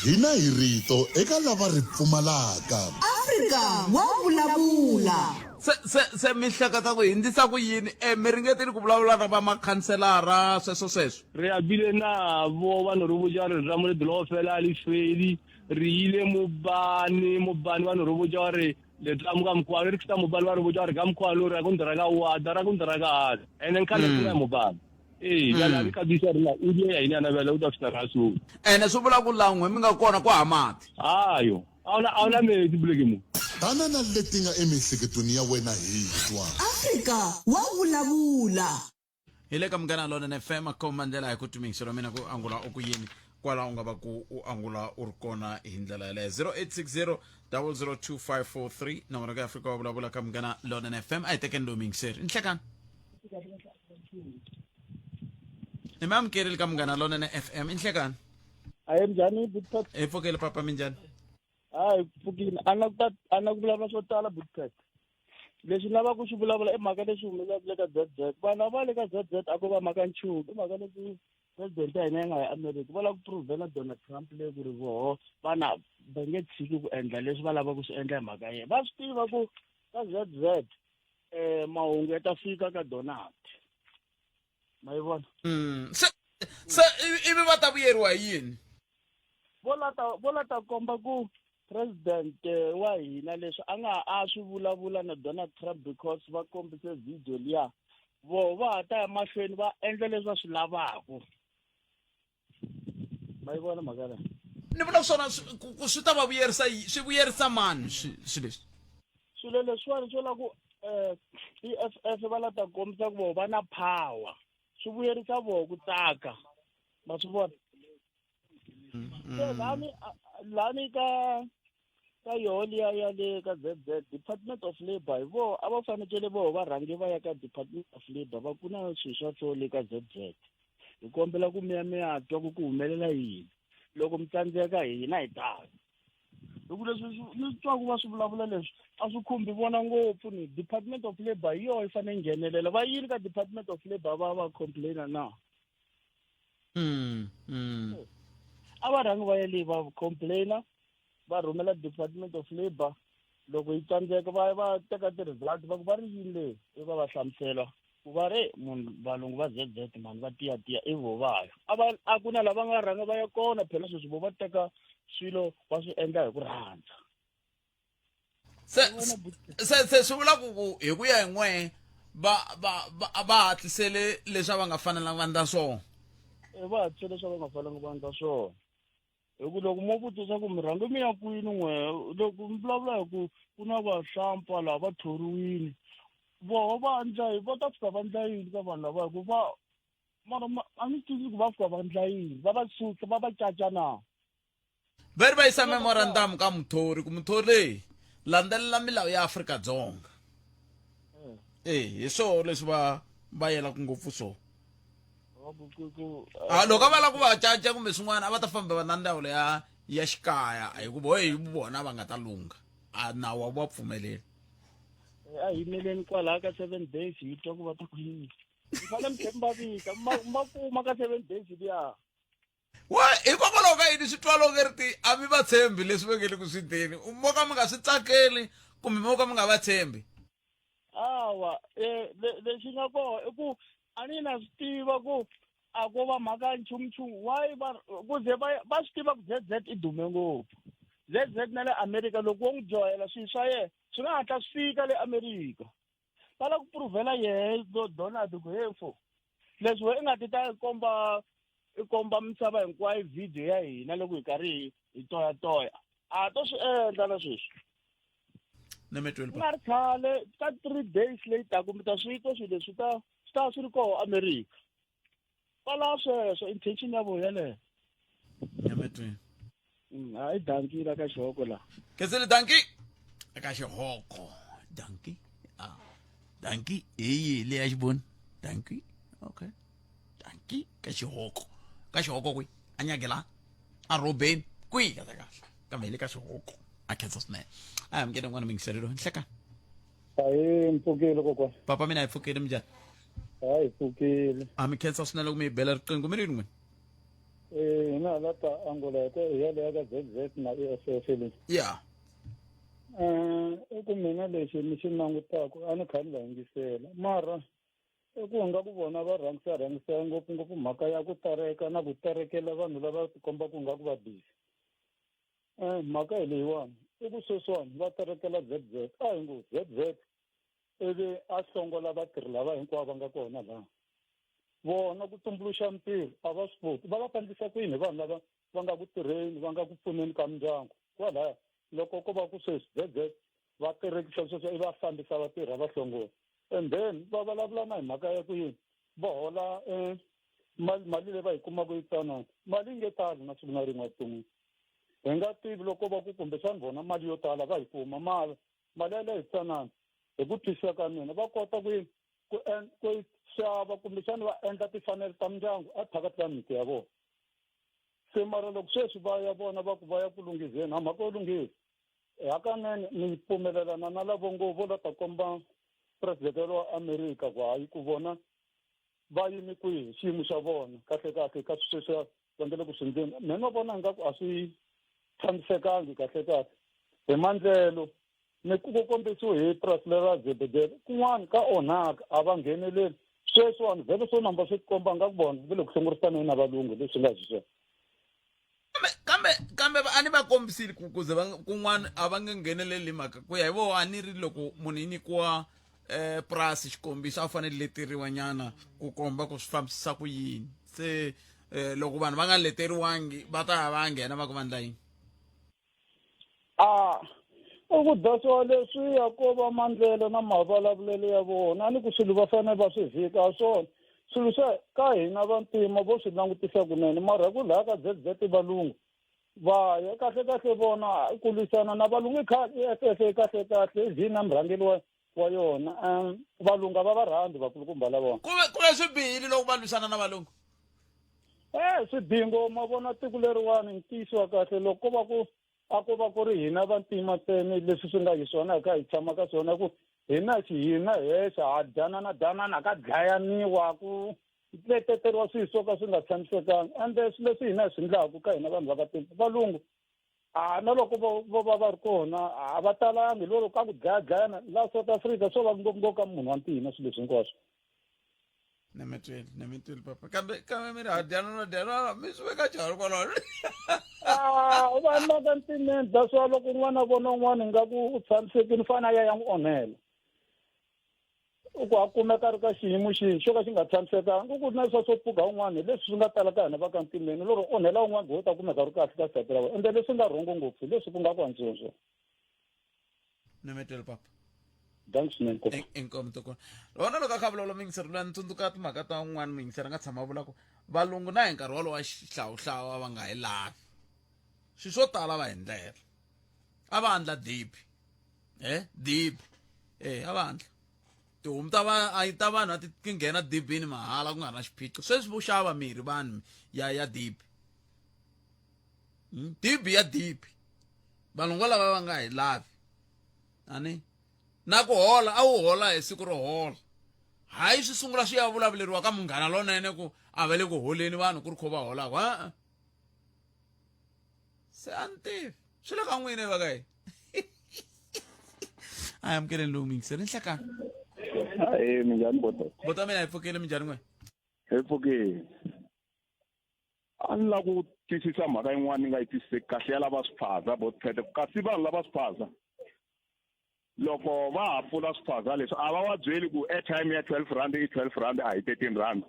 Hina hi rito eka lava ri pfumalaka.
Afrika wa vulavula.
Se se se mi hleketa ku hindzisa ku yini e mi ringetile ku vulavula na va makhanselara sweswo sweswo
Re a bile navo vanhu ri vutša gore riramo le dula go fela a le feli re ile mobane mobane vanhu ri vutša gore le tla mo ka mokgwa re fita mobane ba re botša gore ka mokgwa lo ra go ndira ka wada ra go ndira ka hada ene nkhale mm. ya mobane ee bjale a re kabisa rena o die ya ine yana bjale o tla fihla ka so
ene swi vula ku laha n'we mi nga kona ku ha mati
ayo a wuna metsi buleke mo
Tana na leti nga emiehleketweni ya wena hi twa.
Afrika wa vulavula.
Hi le ka Munghana Lonene FM a komba ndlela hi ku timixelo mina ku angula u ku yini kwala u nga va ku u angula u ri kona hi ndlela yaleyo 0860 002543 nongonoko ya Afrika wa vulavula ka Munghana Lonene FM a hi tekeni lowu miyingiseri nhlekani ni mi amukerile ka Munghana Lonene FM i nhlekani
Aye njhani Butpat?
Hi pfukile papa minjhani?
Hayi pfukile. A na ku ta a na ku vulavula swo tala Butpat. Leswi ni lavaka ku swi vulavula i mhaka leswi humelelaka le ka ZZ. Vanhu va le ka ZZ a ko va mhaka nchumu. I mhaka leswi president ya hina yi nga ya America va lava ku provela Donald Trump le ku ri voho vana va nge tshiki ku endla leswi va lavaka ku swi endla hi mhaka yena. Va swi tiva ku ka ZZ eh mahungu ya ta fika ka Donald. Ma yi vona?
Se se ivi va ta vuyeriwa hi yini?
Vo la ta vo la ta komba ku president wa hina leswi a nga a swi vulavula na Donald Trump because va kombise video liya voho va ha ta ya mahlweni va endla leswi va swi lavaka ma yi vona mhaka leyi
ni vula swona ku swi ta va vuyerisa swi vuyerisa mani swilo leswi
swilo leswiwani swo la ku um E F F va la ta kombisa ku voho va na power swi vuyerisa voho ku tsaka ma swi vona se lani lani ka ka yoho liya ya le ka ZZ Department of Labour hi voho a va fanekele voho va rhange va ya ka Department of Labour va ku na swilo swa so le ka ZZ hi kombela ku mi ya mi ya twa ku ku humelela yini loko mi tsandzeka hina hi ta hi ku leswi ni twaku va swi vulavula leswi a swi khumbi vona ngopfu ni Department of Labour hi yoho yi fanele yi nghenelela va yini ka Department of Labour va va complaina na
mm, mm.
A va rhangi va ya le va complaina va rhumela Department of Labour loko yi tsandzeka va va teka ti-result va ku va ri yini leyi i va va hlamusela ku va ri munhu valungu va ZZ mani va tiyatiya i vo vayo a va a ku na lava nga rhanga va ya kona phela sweswi vo va teka swilo va swi endla hi ku rhandza
se se se swi vula ku ku hi ku ya hi n'we va va va va hatlisele leswi a va nga fanelanga va endla swona
e va hatlisele leswi a va nga fanelanga va endla swona hi ku loko mo vutisa ku mi rhange mi ya kwini n'we loko mi vulavula hi ku ku na vahlampfa laha va thoriwile voho va endla va ta fika va endla yini ka vanhu lava hi ku va mara a ni twisisi ku va fika va endla yini va va susa va va caca na
Va ri va yisa memorandum ka muthori ku muthori leyi landzelela milawu ya Afrika-Dzonga e hi swoho leswi va va yelaka ngopfu swona a loko a va lava ku va caca kumbe swin'wana a va ta famba va na ndzawulo ya ya xikaya hikuva hi vona va nga ta lungha a nawu wa va pfumeleli
a yimeleni kwalaha ka seven days hi twa ku va ta ku yini mi fanele mi tlhe mi va vita ma kuma ka seven days liya
wa hikokwalaho ka yini swi twala onge ri ti a mi va tshembi leswi va nge le ku swi teni mo ka mi nga swi tsakeli kumbe mo ka mi nga va tshembi
hawa um lexi nga kona i ku a ni na swi tiva ku a ko va mhaka ya nchumunchumu why va ku ze va va swi tiva ku ZZ i dume ngopfu ZZ na le America loko wo n'wi dyohela swilo swa yena swi nga hatla swi fika le America va lava ku puruvhela yehe Donald ku he fo leswi we i nga ti ta komba i komba misava hinkwayo video ya hina loko hi karhi hi hi toyatoya a to swi endla na sweswi
Nemetweli
ku nga ri khale ka three days leyi taku mi ta swi twa swilo leswi ta swi ta swi ri koho america kwalaho sweswo intention ya vona yeleyo
Nyametweni.
Hayi danki la ka xihoko la
Kensele danki eka xihoko. Danki. Ah. Danki hi yihi leya xiboni? Danki. Okay. Danki ka xihoko. Ka xihoko kwi? A nyagela. A robeni. Kwi kahle kahle. Kambe hi le ka xihoko. A khensa swinene. A hi amukele n'wana mingiselelo. Nhleka.
Ahee, mi pfukile kokwana.
Papa mina hi pfukile minjhani?
Hayi hi pfukile.
A mi khensa swinene loko mi hi bela riqingho mi ri yini n'wina?
Eh, hina hala ta Angola hi hi ya leya ka ZZ na EFF leyi.
Ya.
Eh, i ku mina lexi ni xi langutaka a ni kha ni va yingisela mara i ku nga ku vona va rhangisa rhangisa ngopfungopfu mhaka ya ku tereka na ku terekela vanhu lava tikombaka nga ku va busy. Eh, mhaka hi leyiwani i ku sweswiwani va terekela ZZ a hi ngo ZZ ivi a hlongola vatirhi lava hinkwavo va nga kona laha vona ku tumbuluxa mintirho a va swi koti va va kandzisa ku yini hi vanhu lava va nga ku tirheni va nga ku pfuneni ka mindyangu kwalaya loko ko va ku sweswi ZZ va terekisa sweswo i va fambisa vatirhi a va hlongola and then va vulavula na hi mhaka ya ku yini va hola um mali mali leyi va yi kumaka yi tsanana mali yi nge tali na siku na rin'we evuton'wini hi nga tivi loko va ku kumbexani vona mali yo tala va yi kuma mara mali yaleyo yi tsanana hi ku twisisa ka mina va kota ku yi ku ku yi xava kumbexani va endla timfanelo ta mindyangu a phakathi ka miti ya vona se mara loko sweswi va ya vona va ku va ya ku lunghizeni a mhaka yo lunghisa hakanene ni pfumelelana na lavo ngo vo la ta komba president wa America ku hayi ku vona va yimi kwihi xiyimo xa vona kahle kahle ka sweswi va nga le ku swi ndleni me no vona ingaku a swi tshamisekangi kahle kahle hi mandlelo ni ku kombisiwe hi purasi lera zebedele kun'wana ka onhaka a va ngheneleli sweswiwani vhele swo namba swi tikomba nga ku vona va le ku hlongorisaneni na valungu leswi nga xiswona
kambe kambe a ni va kombisile ku kuze va kun'wana a va nge ngheneleli mhaka ku ya hi voho a ni ri loko munhu yi nyikiwa eh purasi xikombiso a fanele leteriwa nyana ku komba ku swi fambisisa ku yini se eh, loko vanhu va nga leteriwangi va ta ya va ya nghena va ku vandla yini
a i ku dasiwa leswiya ko va mandlelo na mavulavulelo ya vona a ni ku swilo va fanele va swi vhika ha swona swilo swa ka hina vantima vo swi langutisa kunene mara ku laha ka ZZ valungu va ya kahle kahle vona ku lwisana na valungu i khale i FF kahle kahle i vhina murhangeri wa wa yona um valungu a va va rhandzi vakulukumba lavona
ku ve ku ve swi bihile loko va lwisana na valungu
e swi bihi ngopfu ma vona tiko leriwani ntiyiso wa kahle loko ko va ku a ko va ku ri hina vantima ntsena leswi swi nga hi swona hi kha hi tshama ka swona ku hina xihina hexe ha dyanana dyanana ka dlayaniwa ku leteteriwa swilo swo ka swi nga tshamisekanga ende swilo leswi hina hi swi ndlaku ka hina vanhu va ka tiko valungu a na loko vo vo va va ri kona a va talangi loko ka ku dlaya dlayana la South Africa swo va ngopfungopfu ka munhu wa ntima swilo leswi hinkwaswo
nemetweli nemetweli papa kambe kambe mi ri ha dyana no dyana mi swi veka njhani kwalaho
Ah, vanhu va ka ntimeni that's why loko un'wana a vona un'wana ingaku u tshamisekile u fanele a ya ya n'wi onhela u ku a kumeka a ri ka xiyimo xihi xo ka xi nga tshamisekanga u ku na swa swo pfuka un'wana hi leswi swi nga tala ka hina va ka ntimeni loko onhela un'wana ku u ta kumeka ri kahle ka sayiti ra wena ende leswi nga rhongo ngopfu hi leswi ku nga ku antswiwa
nemetweli papa
thanks swinene
koko inkomu tokona rona loko a kha vulavula muyingiseri luya ni tsundzuka timhaka ta un'wana muyingiseri a nga tshama a vula ku valungu na hi nkarhi wolowo wa xihlawuhlawu a va nga hi lavi swilo swo tala va hi ndlela a va andla dibi eh dibi eh a va andla tihomu ta va a ta vanhu a ti nghena dibini mahala ku nga ri na xiphiqo sweswi vo xava mirhi vanhu ya ya dibi dibi ya dibi valungu lava va nga hi lavi ani na ku hola a wu hola hi siku ro hola hayi swi sungula swi ya vulavuleriwa ka munghana lonene ku a va le ku holeni vanhu ku ri kho va holaka a se a ni tivi swi le ka n'wina va ka yini a hi amukeleni lowu miyingiseri nhlekani
Ahee, minjhani boto?
boto wa mina hi pfukile minjhani n'we
Hi pfukile.
A ni lava ku twisisa mhaka yin'wana ni nga yi twisiseki kahle ya lava swiphaza botpete kasi vanhu lava swiphaza loko va ha pfula swiphaza leswi a va va byeli ku airtime ya 12 rand i 12 rand a hi 13 rand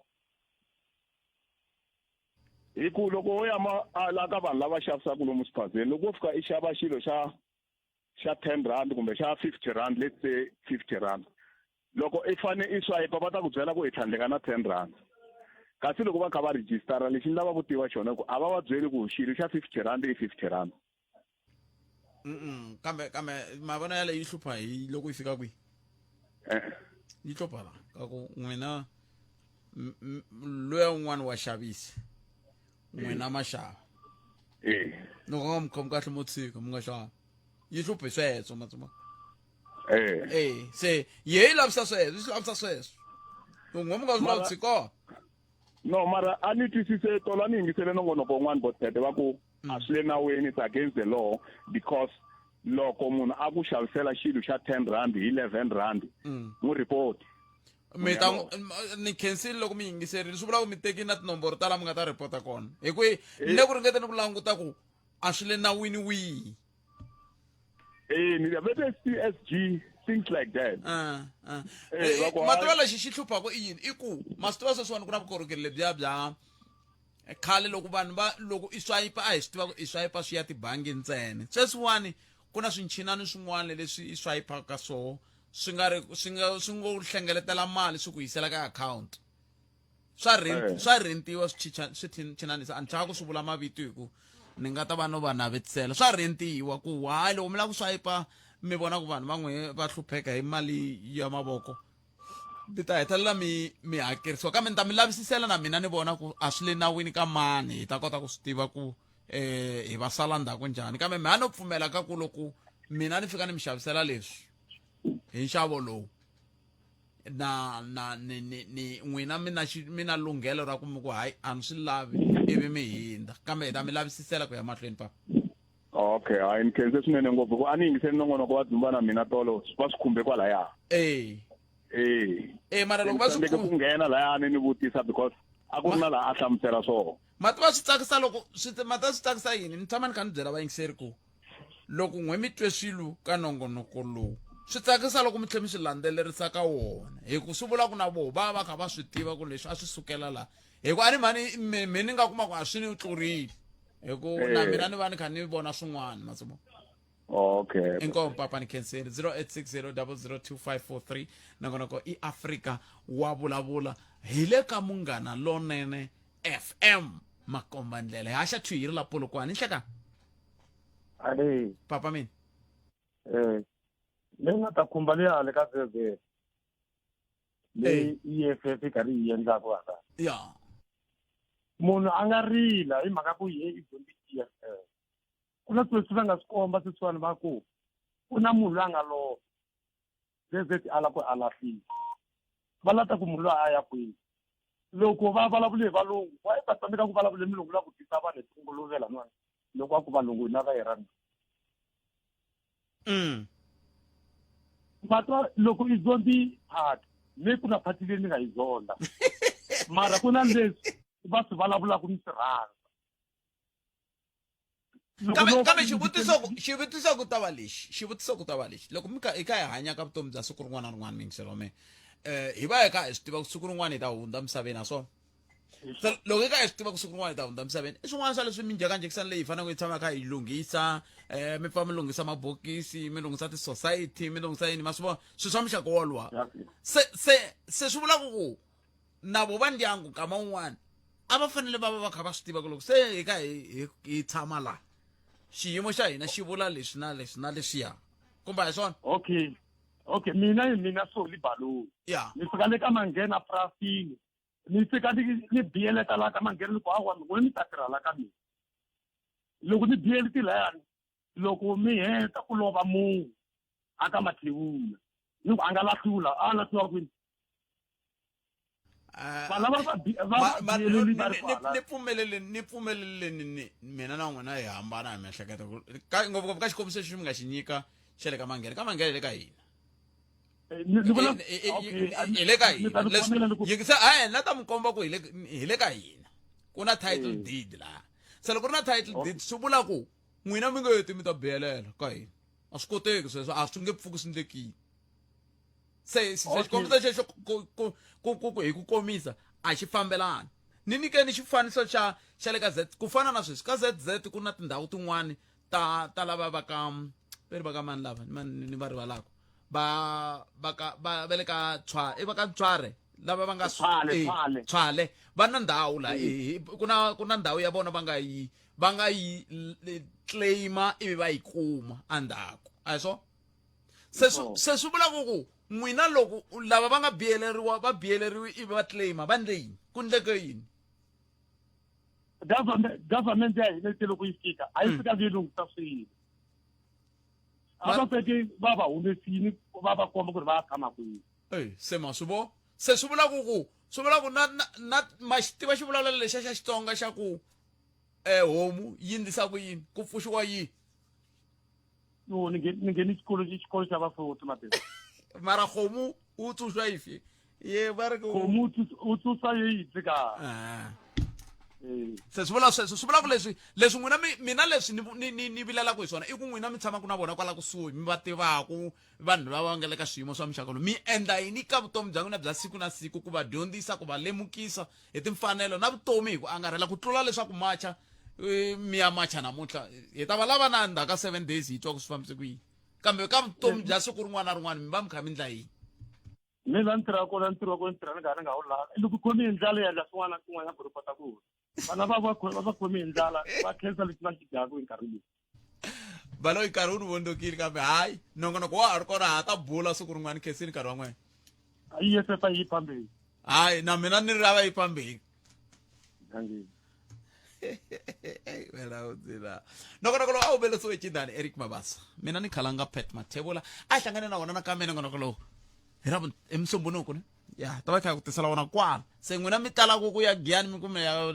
hi ku loko wo ya ma la ka vanhu lava xavisaka lomu swiphazeni loko wo fika i xava xilo xa xa 10 rand kumbe xa 50 rand let's say 50 rand loko i fane i swipe va ta ku byela ku i tlhandleka na 10 rand kasi loko va kha va registara lexi ni lava ku tiva xona ku a va va byeli ku xilo xa 50 rand i 50 rand
Mm kambe kambe mavona yaleyo yi hlupha hi loko yi fika kwihi
eh.
yi hlupha la ka ku n'wina loya un'wana wa xavisa n'wina ma xava
eh.
loko nga mi khomi kahle mo tshika mi nga xava yi hluphe sweswo matsuma
eh
eh se ye yi lavisa sweswo yi swi lavisa sweswo loko n'we mi nga swi lavi tshika
no mara a ni twisise tolo a ni yingisele nongonoko wun'wana botete va ku a swi le nawini it's against the law because loko munhu a ku xavisela xilo xa 10 rand hi 11 rand n'wi report
mi ta ni khensile loko mi yingiserile swi vula ku mi teki na tinomboro ta la mi nga ta report kona hi ku ni le ku ringeteni ku languta ku a swi le nawini wihi
eh ni vete CSG things like that
ah ah eh, eh mativa lexi xi hluphaka i yini i ku ma swi tiva sweswiwani ku na vukorhokeri lebyiya bya khale loko vanhu va loko i swayipa a hi swi tiva ku i swayipa swi ya tibangi ntsena sweswiwani ku na swinchinani swin'wana leswi i swayipaka ka swoho swi nga ri swi nga swi ngo hlengeletela mali swi ku yisela ka akhawunti swa rent eh. swa rentiwa swi swi chinanisa a ni chava ku swi vula mavito hi ku ni nga ta va no va navetisela swa rentiwa ku hayi loko mi lava ku swayipa mi vona ku vanhu van'we va hlupheka hi mali ya mavoko mi ta hetelela mi mi hakerisiwa kambe ni ta mi lavisisela na mina ni vona ku a swi le nawini ka mani hi ta kota ku swi tiva ku eh hi va sala ndzhaku njhani kambe mi no pfumela ka ku loko mina ni fika ni mi xavisela leswi hi nxavo lowu na na ni ni ni n'wina mi na mi na lunghelo ra ku mi ku hayi a ni swi lavi ivi mi hindza kambe hi ta mi lavisisela ku ya mahlweni papa
okay hayi ni khense swinene ngopfu ku a ni yingiseli nongonoko wa dzumba na mina tolo va swi khumbe kwalaya
e
e
e mara loko va swi
ku nghena layani ni vutisa because a ku ri na laha a hlamusela swona
ma tiva swi tsakisa loko swi ma ta swi tsakisa yini ni tshama ni kha ni byela vayingiseri ku loko n'we mi twe swilo ka nongonoko lowu swi tsakisa loko mi tlhe mi swi landzelerisa ka wona hi ku swi vula ku na voho va va kha va swi tiva ku leswi a swi sukela laha hi ku a ni mhani mi ni nga kuma ku a swi ni tlurile hi ku na eh. mina ni va ni kha ni vona swin'wana masimu
okay
inkomu papa ni khenseli 0860 002543 nongonoko i afrika wa vulavula hi le ka munghana lonene fm makomba ndlela hi haxa thwi hi ri la polokwane nhleka
ale
papa mina
eh leyi nga ta khumba leya le ka zeze leyi EFF yi karhi yi endlaka hala
ya
munhu a nga rila hi mhaka ku ye i dyondze EFF ku na swilo leswi va nga swi komba sweswiwani va ku ku na munhu loyi a nga lova ZZ a la ku a lahliwa va lata ku munhu loyi a ya kwini loko va vulavule hi valungu wa va tsandzeka ku vulavula hi mulungu la ku tisa vanhu hi tinguluve laniwani loko a ku valungu hina va hi rhandza
mm.
matwa loko i zondi party me ku na party leyi ni nga yi zonda mara ku na leswi va swi vulavulaka ni swi rhandza
kambe kambe xivutiso xivutiso ku ta va lexi xivutiso ku ta va lexi loko mi ka hi kha hi hanya ka vutomi bya siku rin'wana na rin'wana mingiselo wa mina um hi va hi kha hi swi tiva ku siku rin'wana hi ta hundza misaveni naswona se loko hi kha hi swi tiva ku siku rin'wana hi ta hundza misaveni i swin'wana swa leswi minjhekanjhekisano leyi hi faneleke hi tshama kha hi lunghisa um mi pfa mi lunghisa mabokisi mi lunghisa ti-society mi lunghisa yini ma swi vona swilo swa muxaka woluwa se se se swi vula ku ku na vo va ndyangu nkama wun'wana a va fanele va va va kha va swi tiva ku loko se hi kha hi hi tshama laha xiyimo xa hina xi vula leswi na leswi na leswiya kumbe a hi swona
okay okay mina hi mina soli baloni
ya
ni fika le ka manghena purasini ni fika ni ni biyeleta la ka manghena ni ku hawa n'we mi ta tirha la ka mina loko ni biyeleti layani loko mi heta ku lova munhu a ka mathewula ni ku a nga lahliwa a lahliwa kwini
Ah,
vanhu lava va va biyeleli va ri kwala
ni pfumeleleni ni pfumeleleni ni mina na n'wina hi hambana hi miehleketo ka ngopfungopfu ka xikombiso lexi mi nga xi nyika xa le ka manghena ka manghena le ka hina
eh,
hi le ka hina yingisa a na ta mi komba ku hi le ka hina Ku na title deed laha. Se loko ku ri na title deed swi vula ku n'wina mi nge ti mi ta biyelela ka hina. A swi koteki sweswo, a swi nge pfuki swi ndlekile. Se se xikombiso xexo ku ku ku ku hi ku komisa a xi fambelani. Ni nyikeni xifaniso xa xa le ka Z ku fana na sweswi ka ZZ ku na tindhawu tin'wani ta ta lava va ka ve ri va ka mani lava ni mani ni va rivalaka va va ka va va le ka tshwa i va ka tshware lava va nga
Tshwale,
eh,
Tshwale.
tshwale va na ndhawu la eh, ku na ku na ndhawu ya vona va nga yi va nga yi claima ivi va yi kuma endzhaku a hi swona se swi se swi vula ku ku n'wina loko lava va nga biyeleriwa va biyeleriwe ivi va claima va ndle yini ku ndleke yini
government government ya hina te loko yi fika a yi fikanga yi lunghisa swilo a va feke va va humesini va va komba ku ri va ya tshama kwini
Ey, se ma swi vo se swi vula ku ku swi vula ku na na na ma xi tiva xivulavulelo lexiya xa Xitsonga xa ku eh homu yi ndlisa ku yini ku pfuxiwa yini
no ni nge- ni ngheni xikolo xikolo xa vafoti mabebe
mara homu wu tsuxiwa yifi ye va ri ku
homu wu tsusa ye yi ka
Ah. se swi vula sweswo swi vula ku leswi leswi n'wina mi mina leswi ni ni ni, ni vilelaka hi swona i ku n'wina mi tshamaka na vona kwala kusuhi mi va tivaku vanhu lava va nga le ka swiyimo swa muxaka lowu mi endla yini ka vutomi bya n'wina bya siku na siku ku va dyondzisa ku va lemukisa hi timfanelo na vutomi hi ku angarhela ku tlula leswaku macha eh, mi ya macha namuntlha hi ta va lava na ndzhaku ka seven days hi twa ku swi fambise ku yini kambe ka vutomi bya siku rin'wana na rin'wana mi va mi kha mi ndla yini
mi la ni tirhaka kona ntirho wa kona ni tirha ni nga ni nga wu lavi loko khomi hi ndlala yi endla swin'wana na swin'wana ku ri kota ku vana va va va va khomi hi ndlala va khensa lexi va xi dyaka hi nkarhi lowu
baloyi nkarhi wu ni vondzokile kambe hayi nongonoko wa ha ri kona ha ta bula siku rin'wana khensini nkarhi wa n'wena
yi EFF yi phambeni
hayi na mina ni ri lava yi phambeni wena udzila nongonoko lowu a wu velesiwe cindani eric mabasa mina ni khalanga pet mathebula a hi hlangane na wona nakambe nongonoko lowu hi ra hi musumbunuku ne ya ta va kha ku tisela wona kwala se n'wina mi talaku ku ya giyani mi kume ya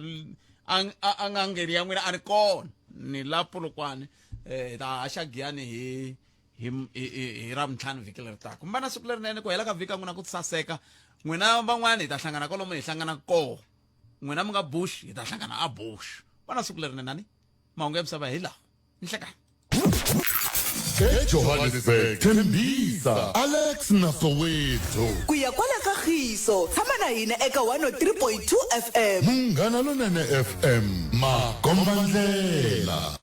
a nga ngheni ya n'wina a ni kona ni la polokwane um ta haxa giyani hi hi hi ravuntlhanu vhiki leri taka kumbe na siku lerinene ku hela ka vhiki n'wina ku saseka n'wina van'wani hi ta hlangana kwalomu hi hlangana koho n'wina mi nga bush hi ta hlangana a bush va na siku lerinene ani mahungu ya misava hi lawa nhlekani
ejohannesburg tembisa alex na soweto
ku ya kwala ka khiso tshama na hina eka 103.2 fm
munghana lonene fm makombandlela.